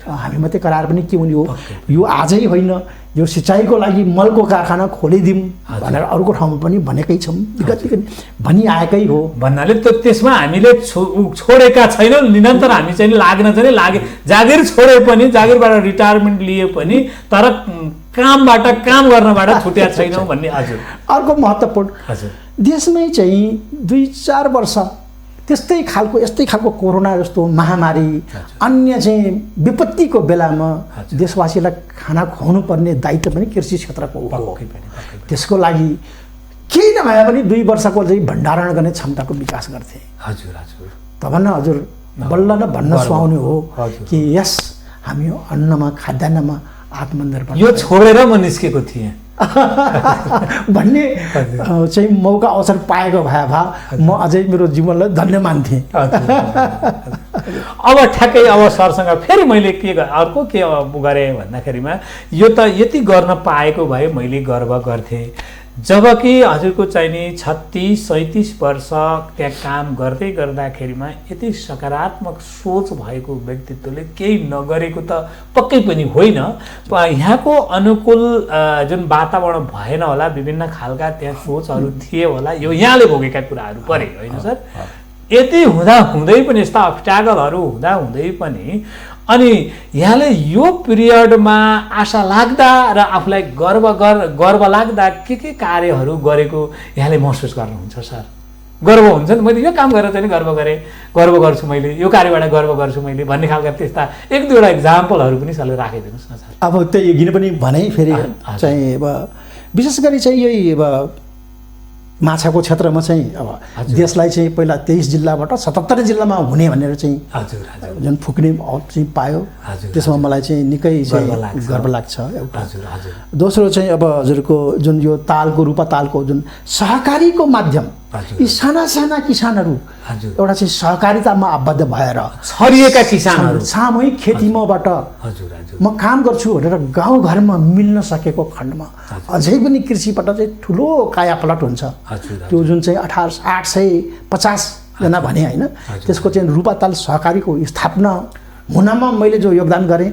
हामी मात्रै करार पनि के हुने हो यो आजै होइन यो सिँचाइको लागि मलको कारखाना खोलिदिउँ भनेर अरूको ठाउँमा पनि भनेकै छौँ विगत भनिआएकै हो भन्नाले त्यसमा हामीले छोडेका छैनौँ निरन्तर हामी चाहिँ लाग्न चाहिँ लागे जागिर छोडे पनि जागिरबाट रिटायरमेन्ट लिए पनि तर कामबाट काम गर्नबाट छुट्या छैनौँ भन्ने। हजुर। अर्को महत्त्वपूर्ण हजुर देशमै चाहिँ 2-4 वर्ष त्यस्तै खालको यस्तै खालको कोरोना जस्तो महामारी अन्य चाहिँ विपत्तिको बेलामा देशवासीलाई खाना खुवाउनु पर्ने दायित्व पनि कृषि क्षेत्रको हो। त्यसको लागि केही नभए पनि 2 वर्षको चाहिँ भण्डारण गर्ने क्षमताको विकास गर्थे। हजुर हजुर। तब न हजुर बल्ल न भन्न सुहाउने हो कि यस हामी अन्नमा खाद्यान्नमा आत्मनिर्भर यो छोडेर म निस्केको थिएँ भन्ने चाहिँ मौका अवसर पाएको भए म अझै मेरो जीवनलाई धन्य मान्थेँ। अब ठ्याक्कै अब सरसँग फेरि मैले अर्को के गरेँ भन्दाखेरिमा यो त यति गर्न पाएको भए मैले गर्व गर्थेँ जबकि हजुरको चाहिने 36-37 वर्ष त्यहाँ काम गर्दै गर्दाखेरिमा यति सकारात्मक सोच भएको व्यक्तित्वले केही नगरेको त पक्कै पनि होइन। यहाँको अनुकूल जुन वातावरण भएन होला विभिन्न खालका त्यहाँ सोचहरू थिए होला यो यहाँले भोगेका कुराहरू परे होइन सर। यति हुँदा हुँदै पनि यस्ता अब्स्ट्याकलहरू हुँदा हुँदै पनि अनि यहाँले यो पिरियडमा आशा लाग्दा र आफूलाई गर्व लाग्दा के कार्यहरू गरेको यहाँले महसुस गर्नुहुन्छ सर? गर्व हुन्छ नि मैले यो काम गरेर चाहिँ गर्व गरेँ गर्व गर्छु मैले यो कार्यबाट गर्व गर्छु मैले भन्ने खालका त्यस्ता 1-2वटा इक्जाम्पलहरू पनि सरले राखिदिनुहोस् न सर। अब त्यही अघि पनि भने फेरि चाहिँ अब विशेष गरी चाहिँ यही अब माछाको क्षेत्रमा चाहिँ अब देशलाई चाहिँ पहिला 23 जिल्लाबाट 77 जिल्लामा हुने भनेर चाहिँ जुन फुक्ने चाहिँ पायो त्यसमा मलाई चाहिँ निकै गर्व लाग्छ एउटा। दोस्रो चाहिँ अब हजुरको जुन यो तालको रूपा तालको जुन सहकारीको माध्यम यी साना साना किसानहरू एउटा चाहिँ सहकारितामा आबद्ध भएर छरिएका किसानहरू सामूहिक खेतीमाबाट म काम गर्छु भनेर गाउँघरमा मिल्न सकेको खण्डमा अझै पनि कृषिबाट चाहिँ ठुलो कायापलट हुन्छ। त्यो जुन चाहिँ 850 जना भने होइन त्यसको चाहिँ रूपाताल सहकारीको स्थापना हुनमा मैले जो योगदान गरेँ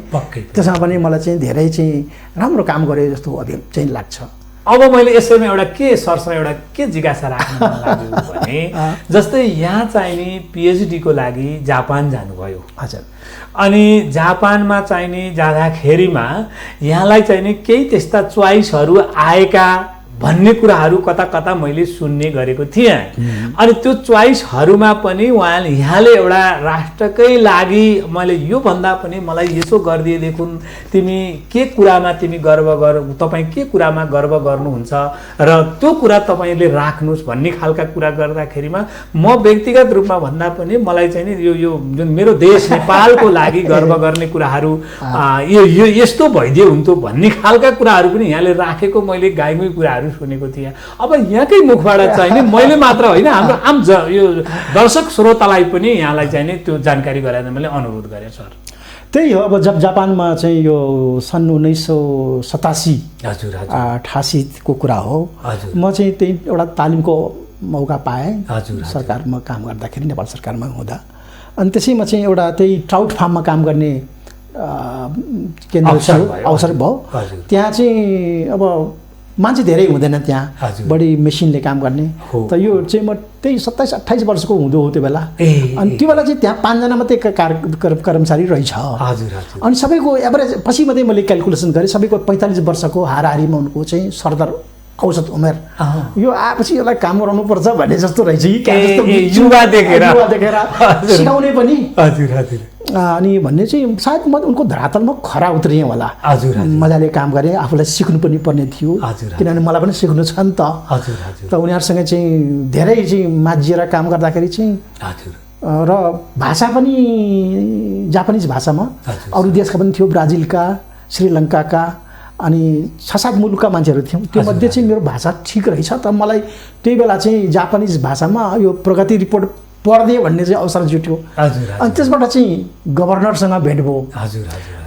त्यसमा पनि मलाई चाहिँ धेरै चाहिँ राम्रो काम गरेँ जस्तो चाहिँ लाग्छ। अब मैले यसैमा एउटा के सरसँग एउटा के जिज्ञासा राख्न लाग्यो भने जस्तै यहाँ चाहिने PhD को लागि जापान जानुभयो। हजुर। अनि जापानमा चाहिने जाँदाखेरिमा यहाँलाई चाहिने केही त्यस्ता चोइसहरू आएका भन्ने कुराहरू कता कता मैले सुन्ने गरेको थिएँ। अनि त्यो चोइसहरूमा पनि यहाँले एउटा राष्ट्रकै लागि मैले यो भन्दा पनि मलाई यसो गरिदिएदेखि तिमी के कुरामा तिमी तपाईँ के कुरामा गर्व गर्नुहुन्छ र त्यो कुरा तपाईँले राख्नुहोस् भन्ने खालका कुरा गर्दाखेरिमा म व्यक्तिगत रूपमा भन्दा पनि मलाई चाहिँ नि यो जुन मेरो देश नेपालको लागि गर्व गर्ने कुराहरू यो यस्तो भइदियो हुन्थ्यो भन्ने खालका कुराहरू पनि यहाँले राखेको मैले गाईमै कुराहरू सुनेको थिएँ। अब यहाँकै मुखबाट चाहिँ नि मैले मात्र होइन हाम्रो यो दर्शक श्रोतालाई पनि यहाँलाई चाहिँ नि त्यो जानकारी गराएर मैले अनुरोध गरेँ सर। त्यही हो, अब जब जापानमा चाहिँ यो सन् 1987 88को कुरा हो, म चाहिँ त्यही एउटा तालिमको मौका पाएँ सरकारमा काम गर्दाखेरि, नेपाल सरकारमा हुँदा। अनि त्यसैमा चाहिँ एउटा त्यही ट्राउट फार्ममा काम गर्ने केन्द्र अवसर भयो। त्यहाँ चाहिँ अब मान्छे धेरै हुँदैन त्यहाँ, बढी मेसिनले काम गर्ने। त यो चाहिँ म त्यही 27-28 वर्षको हुँदो हो त्यो बेला। अनि त्यो बेला चाहिँ त्यहाँ 5 जना मात्रै कर्मचारी रहेछ। अनि सबैको एभरेज पछि मात्रै मैले क्यालकुलेसन गरेँ, सबैको 45 वर्षको हाराहारीमा उनको चाहिँ सरदर औसत उमेर। यो आएपछि यसलाई काम गराउनु पर्छ भन्ने जस्तो रहेछ, युवा देखेर सिकाउने पनि। अनि भन्ने चाहिँ सायद म उनको धरातलमा खरा उत्रिएँ होला। मजाले काम गरेँ, आफूलाई सिक्नु पनि पर्ने थियो, किनभने मलाई पनि सिक्नु छ नि त। उनीहरूसँग चाहिँ धेरै चाहिँ माझिएर काम गर्दाखेरि चाहिँ र भाषा पनि जापानिज भाषामा अरू देशका पनि थियो, ब्राजिलका, श्रीलङ्काका, अनि 6-7 मुलुकका मान्छेहरू थियौँ। त्यो मध्ये चाहिँ मेरो भाषा ठिक रहेछ, त मलाई त्यही बेला चाहिँ जापानिज भाषामा यो प्रगति रिपोर्ट पढ्दै भन्ने चाहिँ अवसर जुट्यो। अनि त्यसबाट चाहिँ गभर्नरसँग भेट भयो।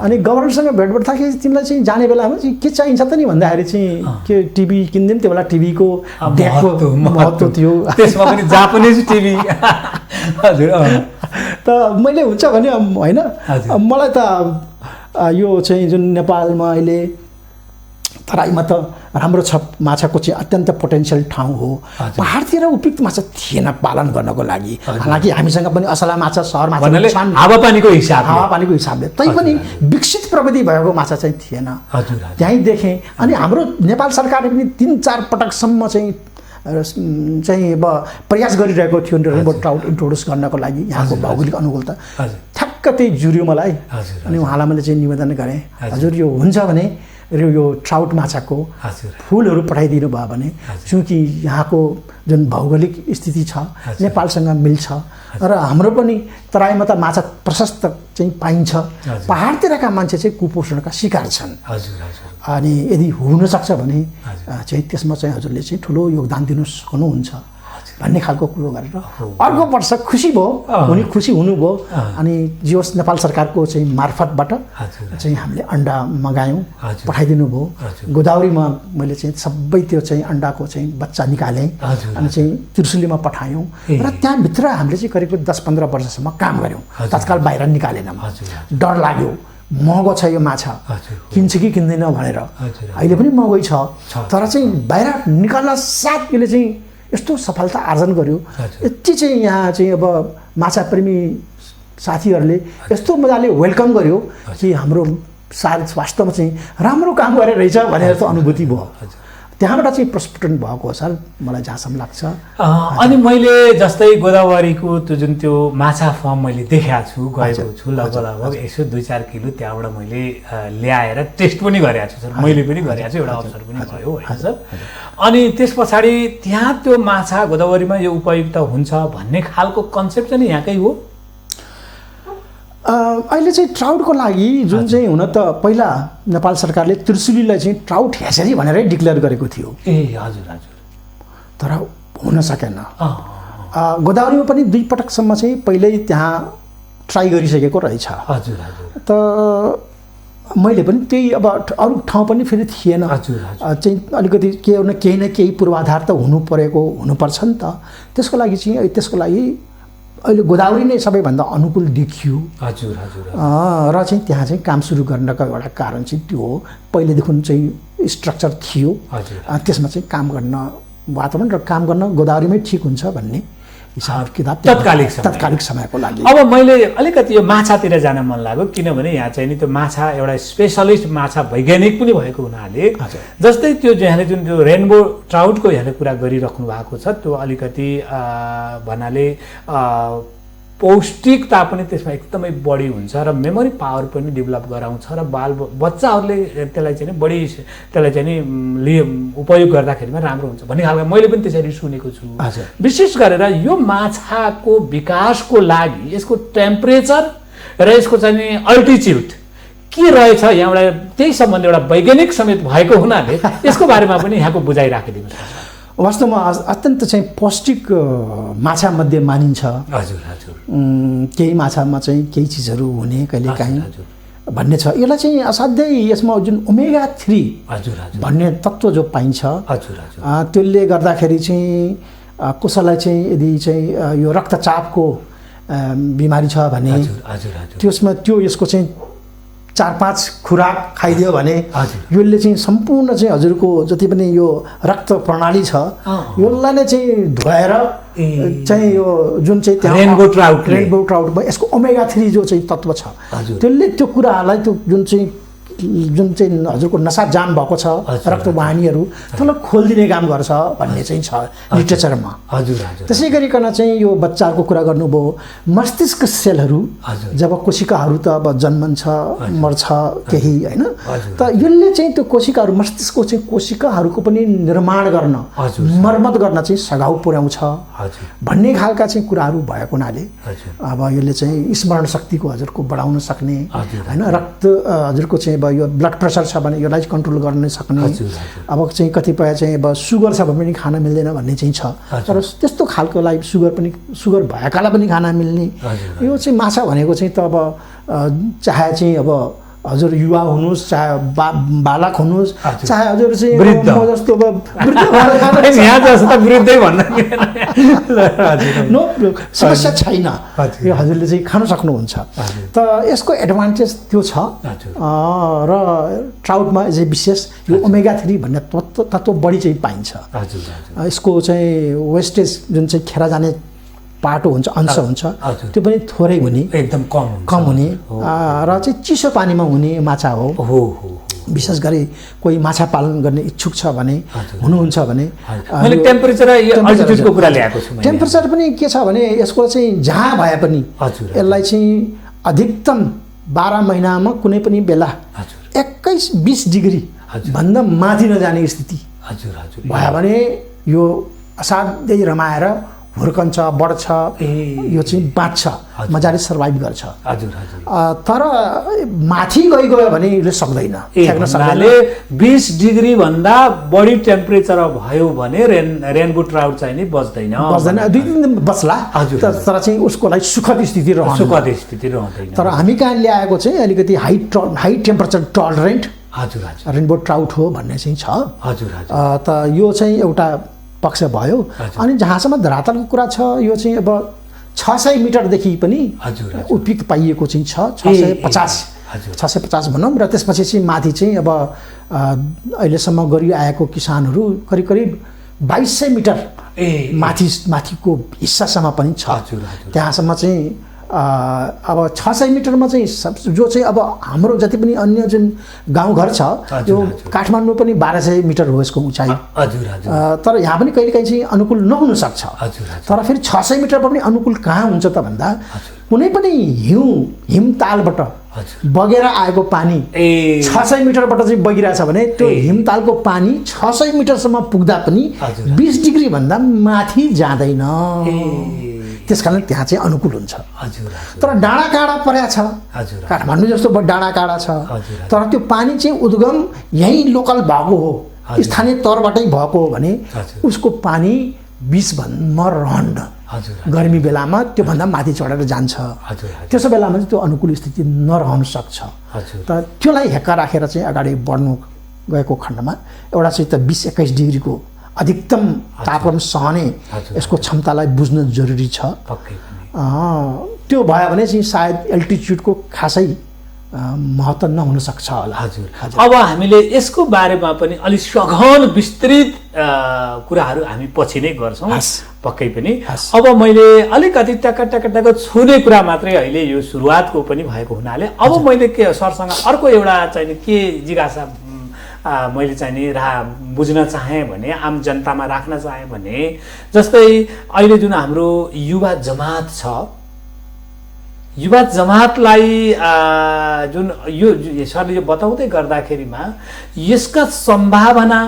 अनि गभर्नरसँग भेट भेट्दाखेरि तिमीलाई चाहिँ जाने बेलामा चाहिँ के चाहिन्छ त नि भन्दाखेरि चाहिँ के टिभी किनिदिउँ, त्यो बेला टिभीको डेकको महत्त्व थियो, त्यसमा पनि जापानिज टिभी। त मैले हुन्छ भने होइन, मलाई त यो चाहिँ जुन नेपालमा अहिले तराईमा त राम्रो छ, माछाको चाहिँ अत्यन्त पोटेन्सियल ठाउँ हो। पहाडतिर उपयुक्त माछा थिएन पालन गर्नको लागि। हालाकि हामीसँग पनि असला माछा, सहर माछा छन् हावापानीको हिसाबले, तैपनि विकसित प्रविधि भएको माछा चाहिँ थिएन। त्यहीँ देखेँ। अनि हाम्रो नेपाल सरकारले पनि 3-4 पटकसम्म चाहिँ अब प्रयास गरिरहेको थियो रेनबो ट्राउट इन्ट्रोड्युस गर्नको लागि। यहाँको भौगोलिक अनुकूलता ठ्याक्क त्यही जुर्यो मलाई। अनि उहाँलाई मैले चाहिँ निवेदन गरेँ, हजुर यो हुन्छ भने यो ट्राउट माछाको फुलहरू पठाइदिनु भयो भने, चूँकि यहाँको जुन भौगोलिक स्थिति छ नेपालसँग मिल्छ र हाम्रो पनि तराईमा त माछा प्रशस्त चाहिँ पाइन्छ, पहाडतिरका मान्छे चाहिँ कुपोषणका शिकार छन्। अनि यदि हुनसक्छ भने चाहिँ त्यसमा चाहिँ हजुरले चाहिँ ठुलो योगदान दिनु सक्नुहुन्छ भन्ने खालको कुरो गरेर अर्को वर्ष खुसी भयो, उनी खुसी हुनुभयो। अनि जियोस् नेपाल सरकारको चाहिँ मार्फतबाट चाहिँ हामीले अन्डा मगायौँ, पठाइदिनु भयो। गोदावरीमा मैले चाहिँ सबै त्यो चाहिँ अन्डाको चाहिँ बच्चा निकालेँ अनि चाहिँ त्रिशुलीमा पठायौँ र त्यहाँभित्र हामीले चाहिँ करिब 10-15 वर्षसम्म काम गऱ्यौँ। तत्काल बाहिर निकालेनौँ, डर लाग्यो, महँगो छ यो माछा, किन्छ कि किन्दैन भनेर। अहिले पनि महँगै छ, तर चाहिँ बाहिर निकाल्न साथ यसले चाहिँ यस्तो सफलता आर्जन गर्यो। यति चाहिँ यहाँ चाहिँ अब माछा प्रेमी साथीहरूले यस्तो मजाले वेलकम गर्यो कि हाम्रो सायद वास्तवमा चाहिँ राम्रो काम गरेर रहेछ भनेर त अनुभूति भयो। त्यहाँबाट चाहिँ प्रस्फुटन भएको हो सर, मलाई जहाँसम्म लाग्छ। अनि मैले जस्तै गोदावरीको त्यो जुन त्यो माछा फर्म मैले देखाएको छु, गएको छु, लगभग 100-2-4 किलो त्यहाँबाट मैले ल्याएर टेस्ट पनि गरेको छु सर, मैले पनि गरेको छु, एउटा अवसर पनि भयो होइन सर। अनि त्यस पछाडि त्यहाँ त्यो माछा गोदावरीमा यो उपयुक्त हुन्छ भन्ने खालको कन्सेप्ट चाहिँ यहाँकै हो। अहिले चाहिँ ट्राउटको लागि जुन चाहिँ हुन त पहिला नेपाल सरकारले त्रिशुलीलाई चाहिँ ट्राउट हेचरी भनेरै डिक्लेयर गरेको थियो। तर हुन सकेन। गोदावरीमा पनि 2 पटकसम्म चाहिँ पहिल्यै त्यहाँ ट्राई गरिसकेको रहेछ। त मैले पनि त्यही अब अरू ठाउँ पनि फेरि थिएन चाहिँ अलिकति केही न केही पूर्वाधार त हुनु पर्छ नि त। त्यसको लागि चाहिँ त्यसको लागि अहिले गोदावरी नै सबैभन्दा अनुकूल देखियो। र चाहिँ त्यहाँ चाहिँ काम सुरु गर्नको एउटा कारण चाहिँ त्यो हो, पहिलेदेखि चाहिँ स्ट्रक्चर थियो, त्यसमा चाहिँ काम गर्न वातावरण र काम गर्न गोदावरीमै ठिक हुन्छ भन्ने हिसाब किताब तत्कालिक समयको लागि। अब मैले अलिकति यो माछातिर जान मन लाग्यो, किनभने यहाँ चाहिँ नि त्यो माछा एउटा स्पेसलिस्ट माछा वैज्ञानिक पनि भएको हुनाले जस्तै त्यो यहाँले जुन त्यो रेनबो ट्राउटको यहाँले कुरा गरिराख्नु भएको छ, त्यो अलिकति भन्नाले पौष्टिकता पनि त्यसमा एकदमै बढी हुन्छ र मेमोरी पावर पनि डेभलप गराउँछ र बच्चाहरूले त्यसलाई चाहिँ बढी त्यसलाई चाहिँ नि उपयोग गर्दाखेरिमा राम्रो हुन्छ भन्ने खालको मैले पनि त्यसरी सुनेको छु। विशेष गरेर यो माछाको विकासको लागि यसको टेम्परेचर र यसको चाहिँ नि अल्टिच्युड के रहेछ, यहाँबाट त्यही सम्बन्धी एउटा वैज्ञानिक समेत भएको हुनाले यसको बारेमा पनि यहाँको बुझाइ राखिदिनुहोस्। वास्तवमा अत्यन्त चाहिँ पौष्टिक माछा मध्ये मानिन्छ। हजुर हजुर। केही माछामा चाहिँ केही चिजहरू हुने कहिलेकाहीँ भन्ने छ। यसलाई चाहिँ असाध्यै यसमा जुन ओमेगा 3 भन्ने तत्त्व जो पाइन्छ त्यसले गर्दाखेरि चाहिँ कसैलाई चाहिँ यदि चाहिँ यो रक्तचापको बिमारी छ भने त्यसमा त्यो यसको चाहिँ 4-5 खुराक खाइदियो भने यसले चाहिँ सम्पूर्ण चाहिँ हजुरको जति पनि यो रक्त प्रणाली छ यसलाई नै चाहिँ धोएर चाहिँ यो जुन चाहिँ रेनबो ट्राउटमा यसको ओमेगा 3 जो चाहिँ तत्त्व छ त्यसले त्यो कुराहरूलाई त्यो जुन चाहिँ हजुरको नसा जाम भएको छ रक्तवाहिनीहरू त्यसलाई खोलिदिने काम गर्छ भन्ने चाहिँ छ लिटरेचरमा। त्यसै गरिकन चाहिँ यो बच्चाहरूको कुरा गर्नुभयो, मस्तिष्क सेलहरू जब कोशिकाहरू त अब जन्मन्छ मर्छ केही होइन, त यसले चाहिँ त्यो कोशिकाहरू मस्तिष्कको चाहिँ कोशिकाहरूको पनि निर्माण गर्न मर्मत गर्न चाहिँ सघाउ पुर्याउँछ भन्ने खालका चाहिँ कुराहरू भएको हुनाले अब यसले चाहिँ स्मरण शक्तिको हजुरको बढाउन सक्ने होइन, रक्त हजुरको चाहिँ यो ब्लड प्रेसर छ भने यसलाई कन्ट्रोल गर्न सक्ने, अब चाहिँ कतिपय चाहिँ अब सुगर छ भने पनि खान मिल्दैन भन्ने चाहिँ छ, तर त्यस्तो खालकोलाई सुगर भएकालाई पनि खान मिल्ने यो चाहिँ माछा भनेको चाहिँ त अब चाहे चाहिँ अब हजुर युवा हुनुहोस् चाहे बालक हुनुहोस् चाहे हजुर चाहिँ म जस्तो नो समस्या छैन, यो हजुरले चाहिँ खान सक्नुहुन्छ। त यसको एडभान्टेज त्यो छ र ट्राउटमा चाहिँ विशेष यो ओमेगा 3 भन्ने तत्त्व बढी चाहिँ पाइन्छ। यसको चाहिँ वेस्टेज जुन चाहिँ खेर जाने पाटो हुन्छ अंश हुन्छ त्यो पनि थोरै हुने एकदम कम हुने र चाहिँ चिसो पानीमा हुने माछा हो। विशेष गरी कोही माछा पालन गर्ने इच्छुक छ भने हुनुहुन्छ भने मैले टेम्परेचर अल्टिट्युडको कुरा ल्याएको छु। टेम्परेचर पनि के छ भने यसको चाहिँ जहाँ भए पनि यसलाई चाहिँ अधिकतम 12 महिनामा कुनै पनि बेला 21-20 डिग्री भन्दा माथि नजाने स्थिति भयो भने यो असाध्यै रमाएर हुर्कन्छ बढ्छ, यो चाहिँ बाँच्छ, मजाले सर्भाइभ गर्छ। तर माथि गयो भने यसले सक्दैन, 20 डिग्री भन्दा बढी टेम्परेचर भयो भने रेनबो ट्राउट चाहिँ नि बच्दैन 2 दिन बच्ला, तर चाहिँ उसको लागि सुखद स्थिति रहँदैन। तर हामी कहाँ ल्याएको चाहिँ अलिकति high temperature tolerant rainbow trout हो भन्ने चाहिँ छ। त यो चाहिँ एउटा पक्ष भयो। अनि जहाँसम्म धरातलको कुरा छ यो चाहिँ अब 600 मिटरदेखि पनि उपयुक्त पाइएको चाहिँ छ 650 भनौँ र त्यसपछि चाहिँ माथि चाहिँ अब अहिलेसम्म गरिआएको किसानहरू करिब 2200 मिटर माथिको हिस्सासम्म पनि छ। त्यहाँसम्म चाहिँ अब 600 मिटरमा चाहिँ जो चाहिँ अब हाम्रो जति पनि अन्य जुन गाउँघर छ यो काठमाडौँ पनि 1200 मिटर हो यसको उचाइ, तर यहाँ पनि कहिलेकाहीँ चाहिँ अनुकूल नहुन सक्छ। तर फेरि 600 मिटर पनि अनुकूल कहाँ हुन्छ त भन्दा कुनै पनि हिमतालबाट बगेर आएको पानी 600 मिटरबाट चाहिँ बगिरहेछ भने त्यो हिमतालको पानी 600 मिटरसम्म पुग्दा पनि 20 डिग्री भन्दा माथि जाँदैन, त्यसकारण त्यहाँ चाहिँ अनुकूल हुन्छ। तर डाँडा काँडा परेको छ, काठमाडौँ जस्तो डाँडा काँडा छ, तर त्यो पानी चाहिँ उद्गम यहीँ लोकल भएको हो, स्थानीय तौरबाटै भएको हो भने उसको पानी 20 भन्दा रहन्न, गर्मी बेलामा त्योभन्दा माथि चढेर जान्छ, त्यसो बेलामा चाहिँ त्यो अनुकूल स्थिति नरहन सक्छ। त त्यसलाई हेक्का राखेर चाहिँ अगाडि बढ्नु गएको खण्डमा एउटा चाहिँ त 20-21 डिग्रीको अधिकतम तापक्रम सहने यसको क्षमतालाई बुझ्न जरुरी छ। त्यो भयो भने चाहिँ सायद एल्टिट्युडको खासै महत्त्व नहुन सक्छ होला। हजुर। अब हामीले यसको बारेमा पनि अलिक सघन विस्तृत कुराहरू हामी पछि नै गर्छौँ पक्कै पनि। अब मैले अलिकति टक्क छुने कुरा मात्रै अहिले यो सुरुवातको पनि भएको हुनाले अब मैले के सरसँग अर्को एउटा चाहिँ के जिज्ञासा मैले चाहिँ नि बुझ्न चाहेँ भने, आम जनतामा राख्न चाहेँ भने, जस्तै अहिले जुन हाम्रो युवा जमात छ, युवा जमातलाई जुन यो सरले यो बताउँदै गर्दाखेरिमा यसका सम्भावना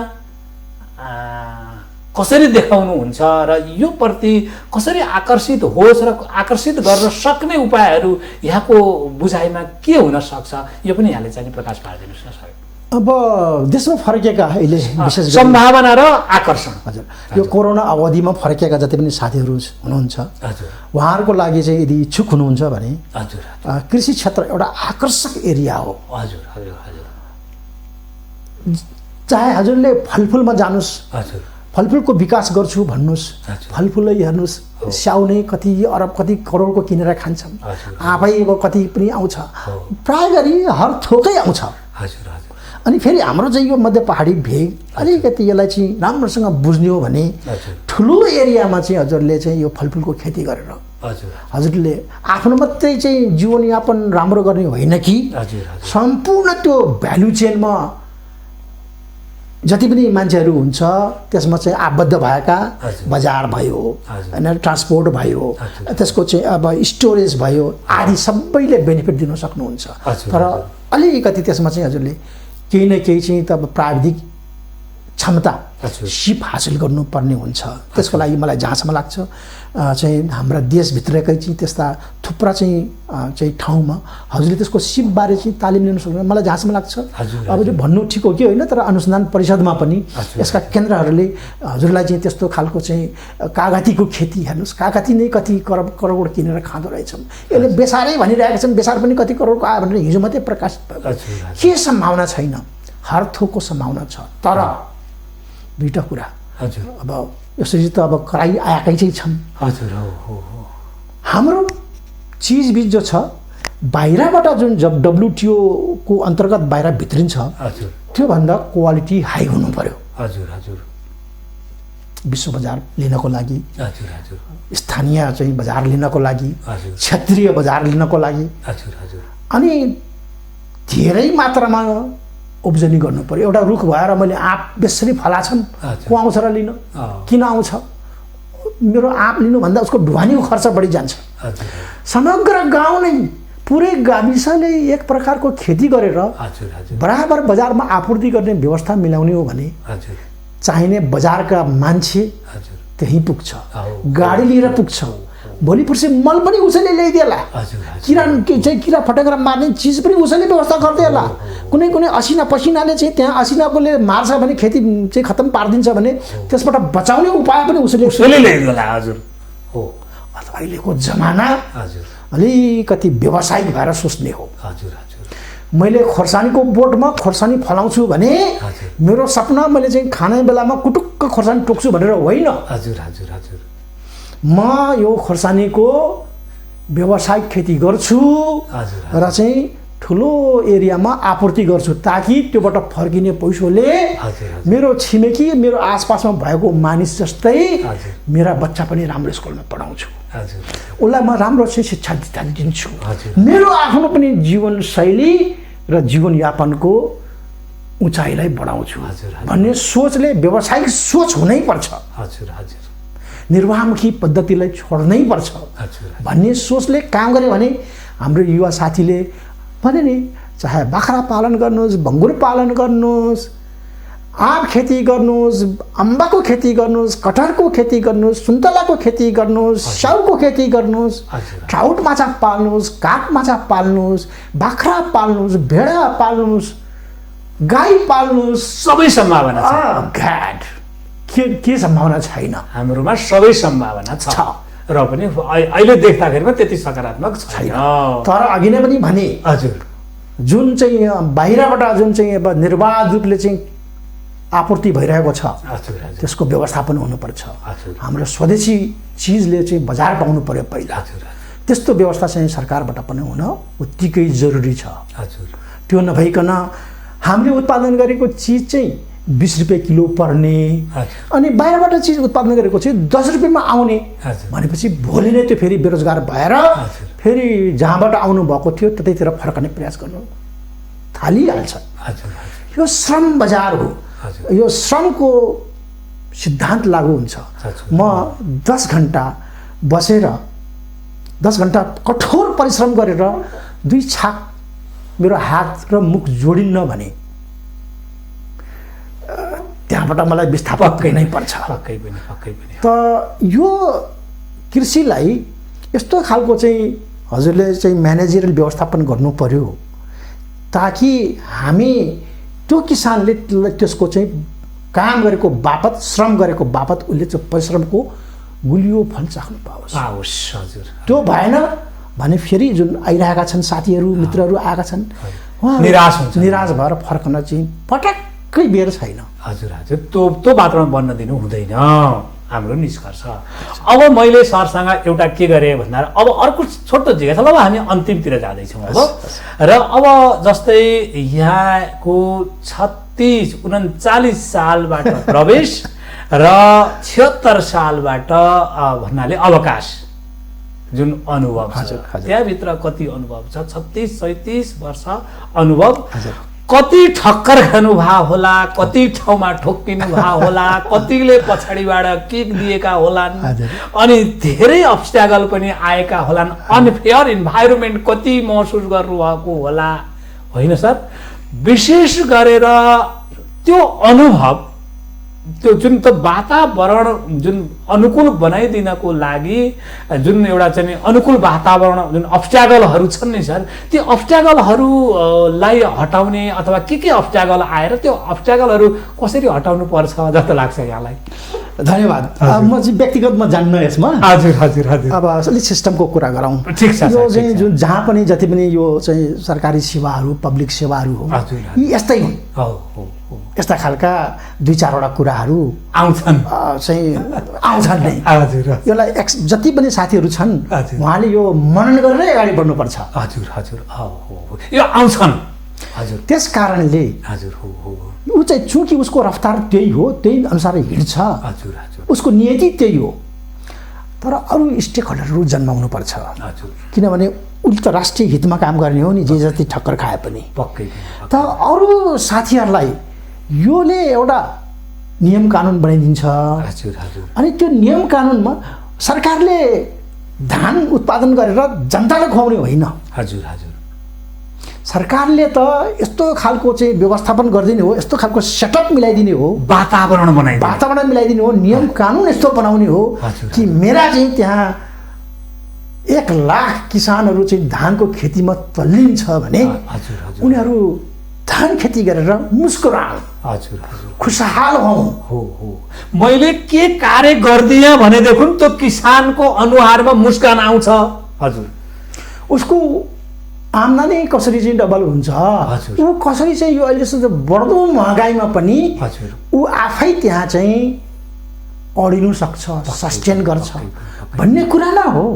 कसरी देखाउनुहुन्छ र यो प्रति कसरी आकर्षित होस् र आकर्षित गर्न सक्ने उपायहरू यहाँको बुझाइमा के हुन सक्छ, यो पनि यहाँले चाहिँ प्रकाश पारिदिनुहोस् न सर। अब देशमा फर्केका अहिले विशेष गरी सम्भावना र आकर्षण, हजुर, यो कोरोना अवधिमा फर्केका जति पनि साथीहरू हुनुहुन्छ, उहाँहरूको लागि चाहिँ यदि इच्छुक हुनुहुन्छ भने कृषि क्षेत्र एउटा आकर्षक एरिया हो। चाहे हजुरले फलफुलमा जानुहोस्, फलफुलको विकास गर्छु भन्नुहोस्, फलफुलै हेर्नुहोस्, स्याउ नै कति अरब कति करोडको किनेर खान्छन्, आफै अब कति पनि आउँछ, प्राय गरी हर थोकै आउँछ। अनि फेरि हाम्रो चाहिँ यो मध्य पहाडी भेग अलिकति यसलाई चाहिँ राम्रोसँग बुझ्ने हो भने ठुलो एरियामा चाहिँ हजुरले चाहिँ यो फलफुलको खेती गरेर हजुरले आफ्नो मात्रै चाहिँ जीवनयापन राम्रो गर्ने होइन कि सम्पूर्ण त्यो भ्यालु चेनमा जति पनि मान्छेहरू हुन्छ त्यसमा चाहिँ आबद्ध भएका बजार भयो, होइन, ट्रान्सपोर्ट भयो, त्यसको चाहिँ अब स्टोरेज भयो आदि सबैले बेनिफिट दिन सक्नुहुन्छ। तर अलिकति त्यसमा चाहिँ हजुरले केही न केही चाहिँ त प्राविधिक क्षमता सिप हासिल गर्नुपर्ने हुन्छ। त्यसको लागि मलाई जहाँसम्म लाग्छ चाहिँ हाम्रा देशभित्रकै चाहिँ त्यस्ता थुप्रा चाहिँ ठाउँमा हजुरले त्यसको सिपबारे चाहिँ तालिम लिन सक्नुहुन्छ मलाई जहाँसम्म लाग्छ। अब चाहिँ भन्नु ठिक हो कि होइन, तर अनुसन्धान परिषदमा पनि यसका केन्द्रहरूले हजुरलाई चाहिँ त्यस्तो खालको चाहिँ कागतीको खेती हेर्नुहोस्, कागती नै कति करोड किनेर खाँदो रहेछन्, यसले बेसारै भनिरहेका छन्, बेसार पनि कति करोडको आयो भनेर हिजो मात्रै प्रकाशित भएको। के सम्भावना छैन, हर थोकको सम्भावना छ। तर दुईटा कुरा अब यसरी त अब कराई आएकै चाहिँ छन्। हाम्रो चिजबिज जो छ बाहिरबाट जुन जब WTO को अन्तर्गत बाहिर भित्रिन्छ त्योभन्दा क्वालिटी हाई हुनु पर्यो। विश्व बजार लिनको लागि, स्थानीय चाहिँ बजार लिनको लागि, क्षेत्रीय बजार लिनको लागि, अनि धेरै मात्रामा उब्जनी गर्नु पर्यो। एउटा रुख भएर मैले आँप बेसरी फलाछन्, को आउँछ र लिन? किन आउँछ? मेरो आँप लिनुभन्दा उसको ढुवानीको खर्च बढी जान्छ। समग्र गाउँ नै पुरै गाविसले एक प्रकारको खेती गरेर बराबर बजारमा आपूर्ति गर्ने व्यवस्था मिलाउने हो भने चाहिने बजारका मान्छे त्यहीँ पुग्छ, गाडी लिएर पुग्छ, भोलि पर्सि मल पनि उसैले ल्याइदिएला, किरा फटेक्रा मार्ने चिज पनि उसैले व्यवस्था गरिदिएला। कुनै कुनै असिना पसिनाले चाहिँ त्यहाँ असिनाकोले मार्छ भने खेती चाहिँ खत्तम पारिदिन्छ भने त्यसबाट बचाउने उपाय पनि उसैले ल्याइदिएला। अहिलेको जमाना अलिकति व्यावसायिक भएर सोच्ने हो। मैले खोर्सानीको बोटमा खोर्सानी फलाउँछु भने मेरो सपना मैले चाहिँ खाने बेलामा कुटुक्क खोर्सानी टोक्छु भनेर होइन। म यो खोर्सानीको व्यावसायिक खेती गर्छु र चाहिँ ठुलो एरियामा आपूर्ति गर्छु ताकि त्योबाट फर्किने पैसोले मेरो छिमेकी मेरो आसपासमा भएको मानिस जस्तै मेरा बच्चा पनि राम्रो स्कुलमा पढाउँछु, उसलाई म राम्रो शिक्षा दिन्छु, मेरो आफ्नो पनि जीवनशैली र जीवनयापनको उचाइलाई बढाउँछु भन्ने सोचले व्यावसायिक सोच हुनै पर्छ। निर्वाहमुखी पद्धतिलाई छोड्नै पर्छ भन्ने सोचले काम गरे भने हाम्रो युवा साथीले भने नि चाहे बाख्रा पालन गर्नुहोस्, भङ्गुर पालन गर्नुहोस्, आँप खेती गर्नुहोस्, अम्बाको खेती गर्नुहोस्, कटहरको खेती गर्नुहोस्, सुन्तलाको खेती गर्नुहोस्, स्याउको खेती गर्नुहोस्, ट्राउट माछा पाल्नुहोस्, काग माछा पाल्नुहोस्, बाख्रा पाल्नुहोस्, भेडा पाल्नुहोस्, गाई पाल्नुहोस्, सबै सम्भावना छ। के सम्भावना छैन? हाम्रोमा सबै सम्भावना छ र पनि अहिले देख्दाखेरिमा त्यति सकारात्मक छैन। तर अघि नै पनि भने जुन चाहिँ बाहिरबाट जुन चाहिँ अब निर्वाध रूपले चाहिँ आपूर्ति भइरहेको छ त्यसको व्यवस्थापन हुनुपर्छ। हाम्रो स्वदेशी चिजले चाहिँ बजार पाउनु पर्यो पहिला, त्यस्तो व्यवस्था चाहिँ सरकारबाट पनि हुन उत्तिकै जरुरी छ। हजुर त्यो नभइकन हामीले उत्पादन गरेको चिज चाहिँ 20 रुपियाँ किलो पर्ने अनि बाहिरबाट चिज उत्पादन गरेको चाहिँ 10 रुपियाँमा आउने भनेपछि भोलि नै त्यो फेरि बेरोजगार भएर फेरि जहाँबाट आउनु भएको थियो त्यतैतिर फर्कने प्रयास गर्नु थालिहाल्छ। यो श्रम बजार हो, यो श्रमको सिद्धान्त लागू हुन्छ। म 10 घन्टा बसेर 10 घन्टा कठोर परिश्रम गरेर 2 छाक मेरो हात र मुख जोडिन्न भने त्यहाँबाट मलाई विस्थापन नै पर्छ। पक्कै पनि। त यो कृषिलाई यस्तो खालको चाहिँ हजुरले चाहिँ म्यानेजरियल व्यवस्थापन गर्नु पर्यो ताकि हामी त्यो किसानले त्यसको चाहिँ काम गरेको बापत श्रम गरेको बापत उसले चाहिँ परिश्रमको गुलियो फल चाख्नु पाओस्। हजुर त्यो भएन भने फेरि जुन आइरहेका छन् साथीहरू मित्रहरू आएका छन् निराश भएर फर्कन चाहिँ पटक्कै बेर छैन। हजुर त्यो वातावरण बन्न दिनु हुँदैन हाम्रो निष्कर्ष। अब मैले सरसँग एउटा के गरेँ भन्दा अब अर्को छोटो जिज्ञासा, अब हामी अन्तिमतिर जाँदैछौँ अब। र अब जस्तै यहाँको 39 सालबाट प्रवेश र 76 सालबाट भन्नाले अवकाश जुन अनुभव छ त्यहाँभित्र कति अनुभव छ? 36-37 वर्ष अनुभव। कति ठक्कर खानुभएको होला, कति ठाउँमा ठोक्किनु भएको होला, कतिले पछाडिबाट किक दिएका होलान्, अनि धेरै अब्स्ट्याकल पनि आएका होलान्, अनफेयर इन्भाइरोमेन्ट कति महसुस गर्नुभएको होला, होइन सर? विशेष गरेर त्यो अनुभव, त्यो जुन त वातावरण जुन अनुकूल बनाइदिनको लागि जुन एउटा चाहिँ अनुकूल वातावरण जुन अब्स्ट्याकलहरू छन् नि सर, त्यो अब्स्ट्याकलहरूलाई हटाउने अथवा के अब्स्ट्याकल आएर त्यो अब्स्ट्याकलहरू कसरी हटाउनु पर्छ जस्तो लाग्छ यहाँलाई? धन्यवाद। म चाहिँ व्यक्तिगतमा जान्न यसमा। हजुर अब अलिक सिस्टमको कुरा गरौँ। ठिक छ। यो चाहिँ जुन जहाँ पनि जति पनि यो चाहिँ सरकारी सेवाहरू पब्लिक सेवाहरू हो यी यस्तै हुन्। यस्ता खालका 2-4 वटा कुराहरू आउँछन् नै। यसलाई जति पनि साथीहरू छन् उहाँले यो मनन गरेर अगाडि बढ्नुपर्छ। यो आउँछन्। त्यस कारणले ऊ चाहिँ चूँकि उसको रफ्तार त्यही हो, त्यही अनुसार हिँड्छ, उसको नियति त्यही हो। तर अरू स्टेक होल्डरहरू जन्माउनु पर्छ, किनभने उसले त राष्ट्रिय हितमा काम गर्ने हो नि, जे जति ठक्कर खाए पनि। त अरू साथीहरूलाई योले एउटा नियम कानुन बनाइदिन्छ। अनि त्यो नियम कानुनमा सरकारले धान उत्पादन गरेर जनतालाई खुवाउने होइन। सरकारले त यस्तो खालको चाहिँ व्यवस्थापन गरिदिने हो, यस्तो खालको सेटअप मिलाइदिने हो, वातावरण मिलाइदिने हो, नियम कानुन यस्तो बनाउने हो कि मेरा चाहिँ त्यहाँ 1 लाख किसानहरू चाहिँ धानको खेतीमा तल्लिन्छ भने उनीहरू धान खेती गरेर मुस्कुराउँ, खुशहाल हौँ। मैले के कार्य गरिदिएँ भनेदेखि त्यो किसानको अनुहारमा मुस्कान आउँछ। उसको आम्दानी कसरी चाहिँ डबल हुन्छ, ऊ कसरी चाहिँ यो अहिलेसम्म बढ्दो महँगाइमा पनि ऊ आफै त्यहाँ चाहिँ अडिनु सक्छ, सस्टेन गर्छ भन्ने कुरा न हो।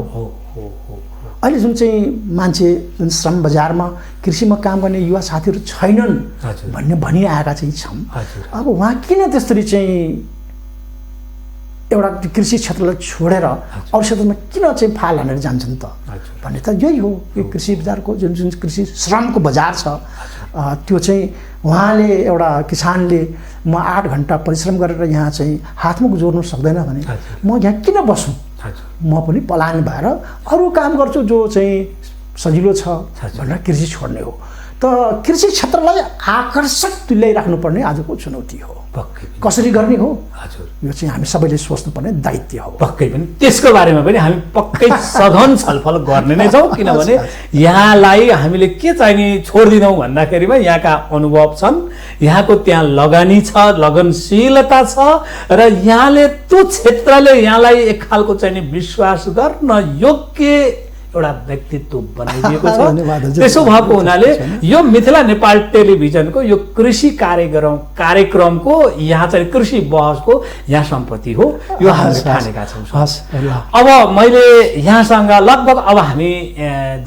अहिले जुन चाहिँ मान्छे जुन श्रम बजारमा कृषिमा काम गर्ने युवा साथीहरू छैनन् भन्ने भनिआएका चाहिँ छौँ। अब उहाँ किन त्यसरी चाहिँ एउटा कृषि क्षेत्रलाई छोडेर अरू क्षेत्रमा किन चाहिँ फाल हानेर जान्छन् त भन्ने त यही हो। यो कृषि बजारको जुन कृषि श्रमको बजार छ त्यो चाहिँ उहाँले एउटा किसानले म 8 घन्टा परिश्रम गरेर यहाँ चाहिँ हातमुख जोड्नु सक्दैन भने म यहाँ किन बसौँ, म पनि पलायन भएर अरू काम गर्छु जो चाहिँ सजिलो छ भनेर कृषि छोड्ने हो। त कृषि क्षेत्रलाई आकर्षक तुल्याइराख्नुपर्ने आजको चुनौती हो। कसरी गर्ने हो यो चाहिँ हामी सबैले सोच्नुपर्ने दायित्व हो। पक्कै पनि त्यसको बारेमा पनि हामी पक्कै सघन छलफल गर्ने नै छौँ, किनभने यहाँलाई हामीले के चाहिने छोड्दिनौँ भन्दाखेरिमा यहाँका अनुभव छन्, यहाँको त्यहाँ लगानी छ, लगनशीलता छ र यहाँले त्यो क्षेत्रले यहाँलाई एक खालको चाहिने विश्वास गर्न योग्य एउटा व्यक्तित्व बनाइदिएको छ। धन्यवाद हजुर। त्यसो भएको हुनाले यो मिथिला नेपाल टेलिभिजनको यो कृषि कार्यक्रमको यहाँ चाहिँ कृषि बहसको यहाँ सम्पत्ति हो, यो हामीले ठानेका छौँ। हस् ल अब मैले यहाँसँग लगभग अब हामी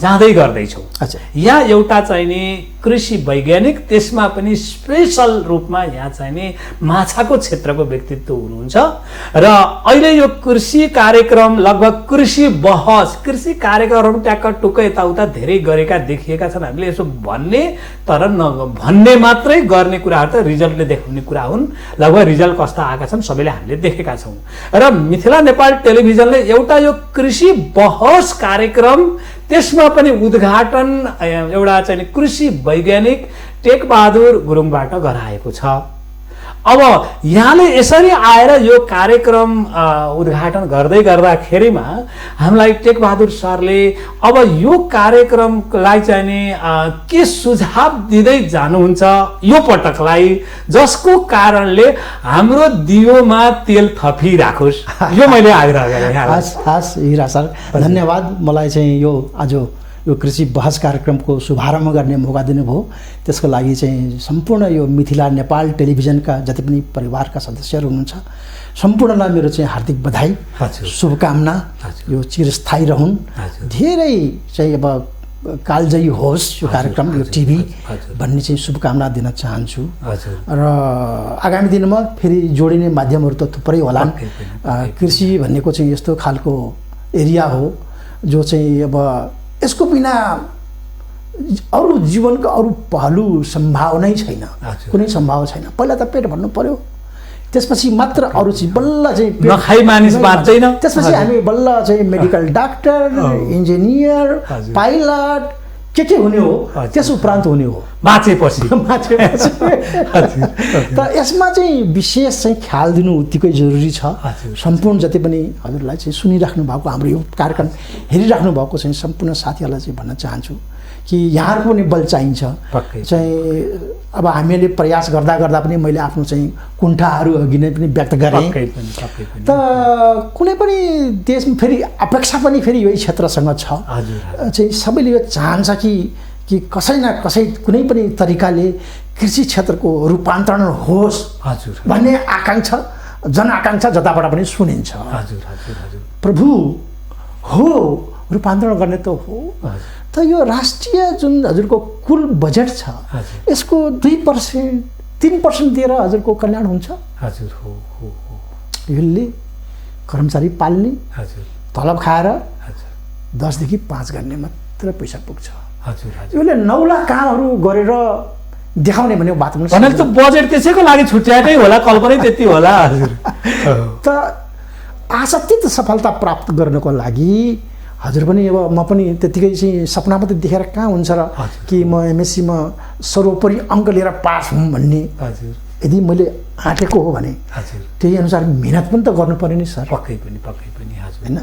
जाँदै गर्दैछौँ। अच्छा यहाँ एउटा चाहिँ नि कृषि वैज्ञानिक, त्यसमा पनि स्पेसल रूपमा यहाँ चाहिँ नि माछाको क्षेत्रको व्यक्तित्व हुनुहुन्छ र अहिले यो कृषि कार्यक्रम लगभग कृषि बहस, कृषि कार्यक्रम ट्याक्क टुक्क यताउता धेरै गरेका देखिएका छन् हामीले यसो भन्ने, तर भन्ने मात्रै गर्ने कुराहरू त रिजल्टले देखाउने कुरा हुन्। लगभग रिजल्ट कस्ता आएका छन् सबैले हामीले देखेका छौँ र मिथिला नेपाल टेलिभिजनले एउटा यो कृषि बहस कार्यक्रम, त्यसमा पनि उद्घाटन एउटा चाहिँ कृषि वैज्ञानिक टेकबहादुर गुरुङबाट गराएको छ। अब यहाँले यसरी आएर यो कार्यक्रम उद्घाटन गर्दै गर्दाखेरिमा हामीलाई टेकबहादुर सरले अब यो कार्यक्रमलाई चाहिँ नि के सुझाव दिँदै जानुहुन्छ यो पटकलाई, जसको कारणले हाम्रो दियोमा तेल थपिराखोस्, यो मैले आग्रह गरेँ। हस् हिरा सर, धन्यवाद। मलाई चाहिँ यो आज यो कृषि बहस कार्यक्रमको शुभारम्भ गर्ने मौका दिनुभयो, त्यसको लागि चाहिँ सम्पूर्ण यो मिथिला नेपाल टेलिभिजनका जति पनि परिवारका सदस्यहरू हुनुहुन्छ सम्पूर्णलाई मेरो चाहिँ हार्दिक बधाई, शुभकामना। यो चिरस्थायी रहन्, धेरै चाहिँ अब कालजयी होस् यो कार्यक्रम, यो टिभी भन्ने चाहिँ शुभकामना दिन चाहन्छु। र आगामी दिनमा फेरि जोडिने माध्यमहरू त थुप्रै होलान्। कृषि भनेको चाहिँ यस्तो खालको एरिया हो जो चाहिँ अब यसको बिना अरू जीवनको अरू पहलु सम्भावनै छैन, कुनै सम्भावना छैन। पहिला त पेट भर्नु पर्यो, त्यसपछि मात्र अरू चिज बल्ल चाहिँ नखाई मानिस बाँच्दैन, त्यसपछि हामी बल्ल चाहिँ मेडिकल डाक्टर, इन्जिनियर, पाइलट के हुने हो, त्यस उपरान्त हुने हो बाँचेपछि। त यसमा चाहिँ विशेष चाहिँ ख्याल दिनु उत्तिकै जरुरी छ। सम्पूर्ण जति पनि हजुरलाई चाहिँ सुनिराख्नु भएको, हाम्रो यो कार्यक्रम हेरिराख्नु भएको चाहिँ सम्पूर्ण साथीहरूलाई चाहिँ भन्न चाहन्छु कि यहाँहरूको पनि बल चाहिन्छ। चाहिँ अब हामीले प्रयास गर्दा गर्दा पनि मैले आफ्नो चाहिँ कुण्ठाहरू अघि नै पनि व्यक्त गरेँ। त कुनै पनि देशमा फेरि अपेक्षा पनि फेरि यही क्षेत्रसँग छ, चाहिँ सबैले यो चाहन्छ कि कसै न कसै कुनै पनि तरिकाले कृषि क्षेत्रको रूपान्तरण होस् भन्ने आकाङ्क्षा, जनआकाङ्क्षा जताबाट पनि सुनिन्छ। प्रभु हो, रूपान्तरण गर्ने त हो, त यो राष्ट्रिय जुन हजुरको कुल बजेट छ यसको 2%, 3% दिएर हजुरको कल्याण हुन्छ। यसले कर्मचारी पाल्ने, तलब खाएर 10 देखि 5 गर्ने मात्र पैसा पुग्छ। यसले 9 लाख कामहरू गरेर देखाउने भन्ने बात पनि भनेर त बजेट त्यसैको लागि छुट्याएकै होला, कल्पनै त्यति होला। त आशातीत सफलता प्राप्त गर्नको लागि हजुर पनि अब म पनि त्यतिकै चाहिँ सपना मात्रै देखेर कहाँ हुन्छ र कि म एमएससीमा सर्वोपरि अङ्क लिएर पास हुँ भन्ने। यदि मैले आँटेको हो भने त्यही अनुसार मेहनत पनि त गर्नु पर्यो नि सर। पक्कै पनि होइन,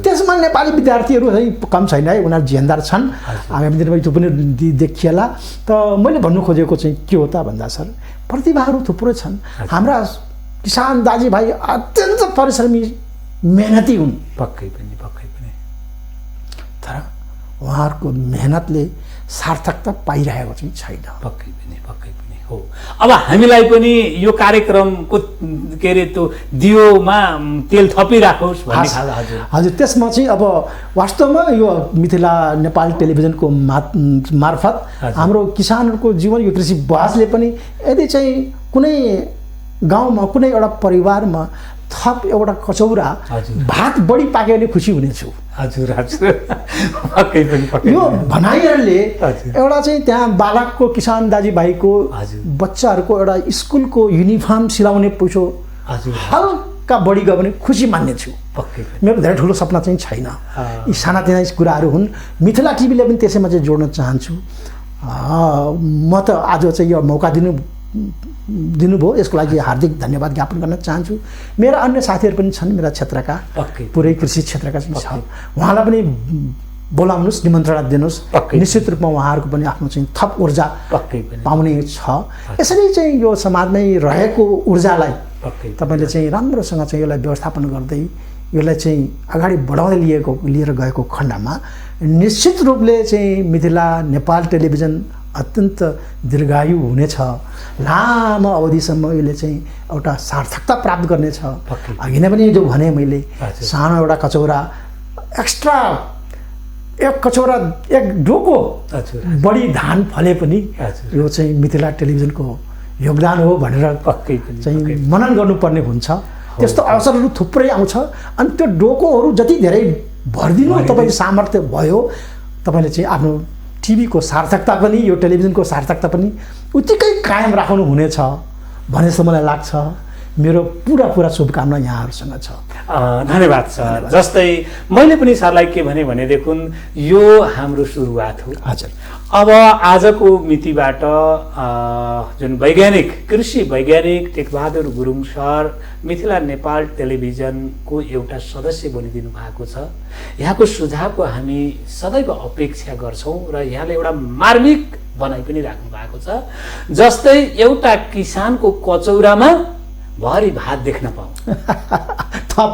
त्यसमा नेपाली विद्यार्थीहरू है कम छैन है, उनीहरू जिम्मेदार छन्। आगामी दिनमा त्यो पनि देखिएला। त मैले भन्नु खोजेको चाहिँ के हो त भन्दा सर, प्रतिभाहरू थुप्रो छन्। हाम्रा किसान दाजुभाइ अत्यन्त परिश्रमी मेहनती हुन्, पक्कै पनि तर उहाँहरूको मेहनतले सार्थकता पाइरहेको चाहिँ छैन। पक्कै पनि हो। अब हामीलाई पनि यो कार्यक्रमको के अरे त्यो दियोमा तेल थपिराखोस् भन्ने खालको। हजुर, त्यसमा चाहिँ अब वास्तवमा यो मिथिला नेपाल टेलिभिजनको मार्फत हाम्रो किसानहरूको जीवन, यो कृषि बहसले पनि यदि चाहिँ कुनै गाउँमा कुनै एउटा परिवारमा थप एउटा कचौरा भात बढी पाक्यो भने खुसी हुनेछु। यो भनाइहरूले एउटा चाहिँ त्यहाँ बालकको, किसान दाजुभाइको बच्चाहरूको एउटा स्कुलको युनिफर्म सिलाउने पैसो हल्का बढी गयो भने खुसी मान्नेछु। मेरो धेरै ठुलो सपना चाहिँ छैन, यी सानातिना कुराहरू हुन्। मिथिला टिभीले पनि त्यसैमा चाहिँ जोड्न चाहन्छु। म त आज चाहिँ यो मौका दिनुभयो, यसको लागि हार्दिक धन्यवाद ज्ञापन गर्न चाहन्छु। मेरा अन्य साथीहरू पनि छन् मेरा क्षेत्रका, पुरै कृषि क्षेत्रका चाहिँ छ, उहाँलाई पनि बोलाउनुहोस्, निमन्त्रणा दिनुहोस्। निश्चित रूपमा उहाँहरूको पनि आफ्नो चाहिँ थप ऊर्जा पाउने छ। यसरी चाहिँ यो समाजमै रहेको ऊर्जालाई तपाईँले चाहिँ राम्रोसँग चाहिँ यसलाई व्यवस्थापन गर्दै यसलाई चाहिँ अगाडि बढाउँदै लिएर गएको खण्डमा निश्चित रूपले चाहिँ मिथिला नेपाल टेलिभिजन अत्यन्त दीर्घायु हुनेछ, लामो अवधिसम्म यसले चाहिँ एउटा सार्थकता प्राप्त गर्नेछ। अघि नै पनि जो भने मैले सानो एउटा कचौरा एक्स्ट्रा एक कचौरा एक डोको बढी धान फले पनि यो चाहिँ मिथिला टेलिभिजनको योगदान हो भनेर चाहिँ मनन गर्नुपर्ने हुन्छ। त्यस्तो अवसरहरू थुप्रै आउँछ अनि त्यो डोकोहरू जति धेरै भरिदिनु तपाईँको सामर्थ्य भयो, तपाईँले चाहिँ आफ्नो टिभीको सार्थकता पनि यो टेलिभिजनको सार्थकता पनि उत्तिकै कायम राख्नु हुनेछ भन्ने जस्तो मलाई लाग्छ। मेरो पुरा शुभकामना यहाँहरूसँग छ। धन्यवाद सर। जस्तै मैले पनि सरलाई के भनेदेखि यो हाम्रो सुरुवात हो। हजुर, अब आजको मितिबाट जुन वैज्ञानिक कृषि वैज्ञानिक टेकबहादुर गुरुङ सर मिथिला नेपाल टेलिभिजनको एउटा सदस्य बनिदिनु भएको छ। यहाँको सुझावको हामी सदैव अपेक्षा गर्छौँ र यहाँले एउटा मार्मिक बनाइ पनि राख्नु भएको छ। जस्तै एउटा किसानको कचौरामा भरि भात देख्न पाऊ, थप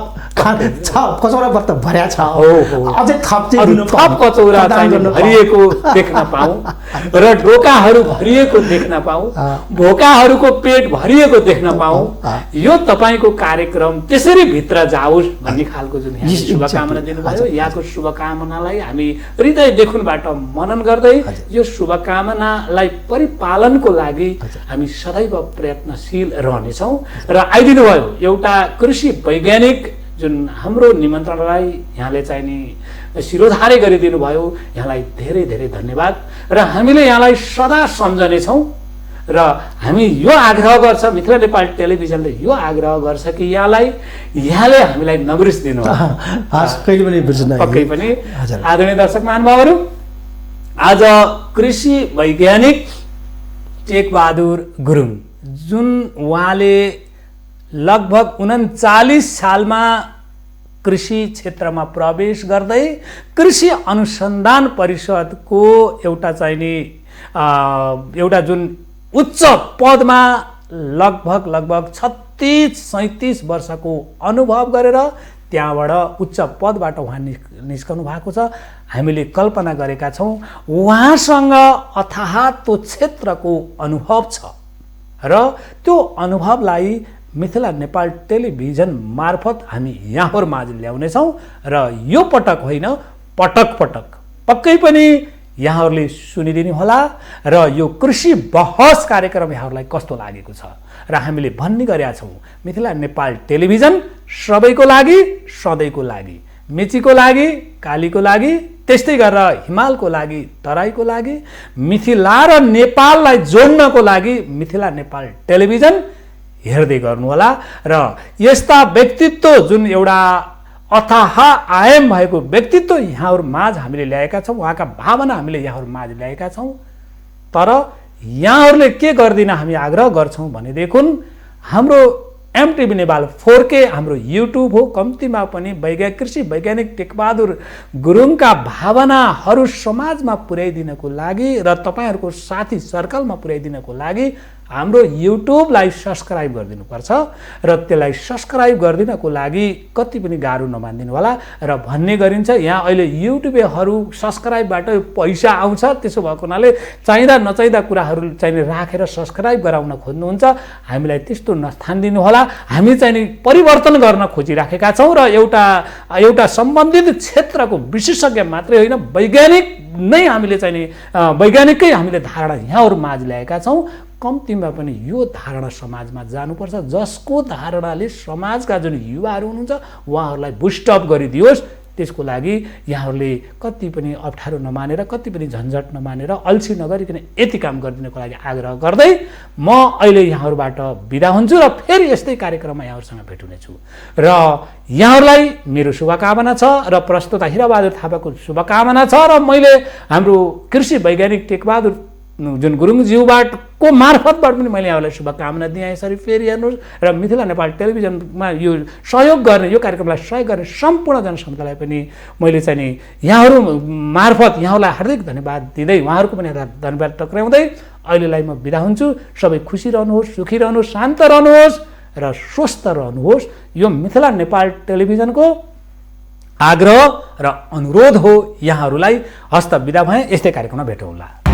कचौरा त भर्या छ, अझै थप कचौरा भरिएको देख्न पाऊ र ढोकाहरू भरिएको देख्न पाऊ, भोकाहरूको पेट भरिएको देख्न पाऊ। यो तपाईँको कार्यक्रम त्यसरी भित्र जाओस् भन्ने खालको जुन शुभकामना दिनुभयो, यहाँको शुभकामनालाई हामी हृदयदेखिबाट मनन गर्दै यो शुभकामनालाई परिपालनको लागि हामी सदैव प्रयत्नशील रहनेछौँ। र आइदिनु भयो एउटा कृषि वैज्ञानिक जुन हाम्रो निमन्त्रणलाई यहाँले चाहिँ नि शिरोधार्य गरिदिनु भयो, यहाँलाई धेरै धेरै धन्यवाद। र हामीले यहाँलाई सदा सम्झनेछौँ र हामी यो आग्रह गर्छ, मिथिला नेपाल टेलिभिजनले यो आग्रह गर्छ कि यहाँले हामीलाई नबिर्सिदिनु कहिले पनि बिर्सिनु पक्कै पनि। आदरणीय दर्शक महानुभावहरू, आज कृषि वैज्ञानिक टेकबहादुर गुरुङ जुन उहाँले लगभग 39 सालमा कृषि क्षेत्रमा प्रवेश गर्दै कृषि अनुसन्धान परिषदको एउटा चाहिँ नि एउटा जुन उच्च पदमा लगभग 36-37 वर्षको अनुभव गरेर त्यहाँबाट उच्च पदबाट उहाँ निस्कनु भएको छ। हामीले कल्पना गरेका छौँ उहाँसँग अथाह त्यो क्षेत्रको अनुभव छ र त्यो अनुभवलाई मिथिला नेपाल टेलिभिजन मार्फत हामी यहाँहरू माझ ल्याउनेछौँ। र यो पटक होइन, पटक पक्कै पनि यहाँहरूले सुनिदिनु होला र यो कृषि बहस कार्यक्रम यहाँहरूलाई कस्तो लागेको छ र हामीले भन्ने गरेका छौँ मिथिला नेपाल टेलिभिजन सबैको लागि, सधैँको लागि, मेचीको लागि, कालीको लागि, त्यस्तै गरेर हिमालको लागि, तराईको लागि, मिथिला र नेपाललाई जोड्नको लागि मिथिला नेपाल टेलिभिजन हेर्दै गर्नुहोला। र यस्ता व्यक्तित्व जुन एउटा अथाह आयाम भएको व्यक्तित्व यहाँहरू माझ हामीले ल्याएका छौँ, उहाँका भावना हामीले यहाँहरू माझ ल्याएका छौँ। तर यहाँहरूले के गर्दिन हामी आग्रह गर्छौँ भनेदेखि हाम्रो एमटिभी नेपाल 4K हाम्रो युट्युब हो, कम्तीमा पनि कृषि वैज्ञानिक टेकबहादुर गुरुङका भावनाहरू समाजमा पुर्याइदिनको लागि र तपाईँहरूको साथी सर्कलमा पुर्याइदिनको लागि हाम्रो युट्युबलाई सब्सक्राइब गरिदिनुपर्छ। र त्यसलाई सब्सक्राइब गरिदिनको लागि कति पनि गाह्रो नमानिदिनु होला। र भन्ने गरिन्छ यहाँ अहिले युट्युबहरू सब्सक्राइबबाट पैसा आउँछ, त्यसो भएको हुनाले चाहिँदा नचाहिँदा कुराहरू चाहिँ राखेर सब्सक्राइब गराउन खोज्नुहुन्छ, हामीलाई त्यस्तो नस्थान दिनु होला। हामी चाहिँ परिवर्तन गर्न खोजिराखेका छौँ र एउटा सम्बन्धित क्षेत्रको विशेषज्ञ मात्रै होइन, वैज्ञानिक नै हामीले चाहिँ वैज्ञानिकै हामीले धारणा यहाँहरू माझ ल्याएका छौँ। कम्तीमा पनि यो धारणा समाजमा जानुपर्छ, जसको धारणाले समाजका जुन युवाहरू हुनुहुन्छ उहाँहरूलाई बुस्टअप गरिदियोस्। त्यसको लागि यहाँहरूले कति पनि अप्ठ्यारो नमानेर, कति पनि झन्झट नमानेर, अल्छी नगरिकन यति काम गरिदिनको लागि आग्रह गर्दै म अहिले यहाँहरूबाट बिदा हुन्छु र फेरि यस्तै कार्यक्रममा यहाँहरूसँग भेट हुनेछु। र यहाँहरूलाई मेरो शुभकामना छ र प्रस्तुता हिराबहादुर थापाको शुभकामना छ र मैले हाम्रो कृषि वैज्ञानिक टेकबहादुर जुन गुरुङज्यूबाट को मार्फतबाट पनि मैले यहाँलाई शुभकामना दिएँ। यसरी फेरि हेर्नुहोस् र मिथिला नेपाल टेलिभिजनमा यो सहयोग गर्ने, यो कार्यक्रमलाई सहयोग गर्ने सम्पूर्ण जनसमुदायलाई पनि मैले चाहिँ नि यहाँहरू मार्फत यहाँलाई हार्दिक धन्यवाद दिँदै उहाँहरूको पनि धन्यवाद टक्राउँदै अहिलेलाई म बिदा हुन्छु। सबै खुसी रहनुहोस्, सुखी रहनुहोस्, शान्त रहनुहोस् र स्वस्थ रहनुहोस्। यो मिथिला नेपाल टेलिभिजनको आग्रह र अनुरोध हो यहाँहरूलाई। हस्त बिदा भए, यस्तै कार्यक्रममा भेटौँला।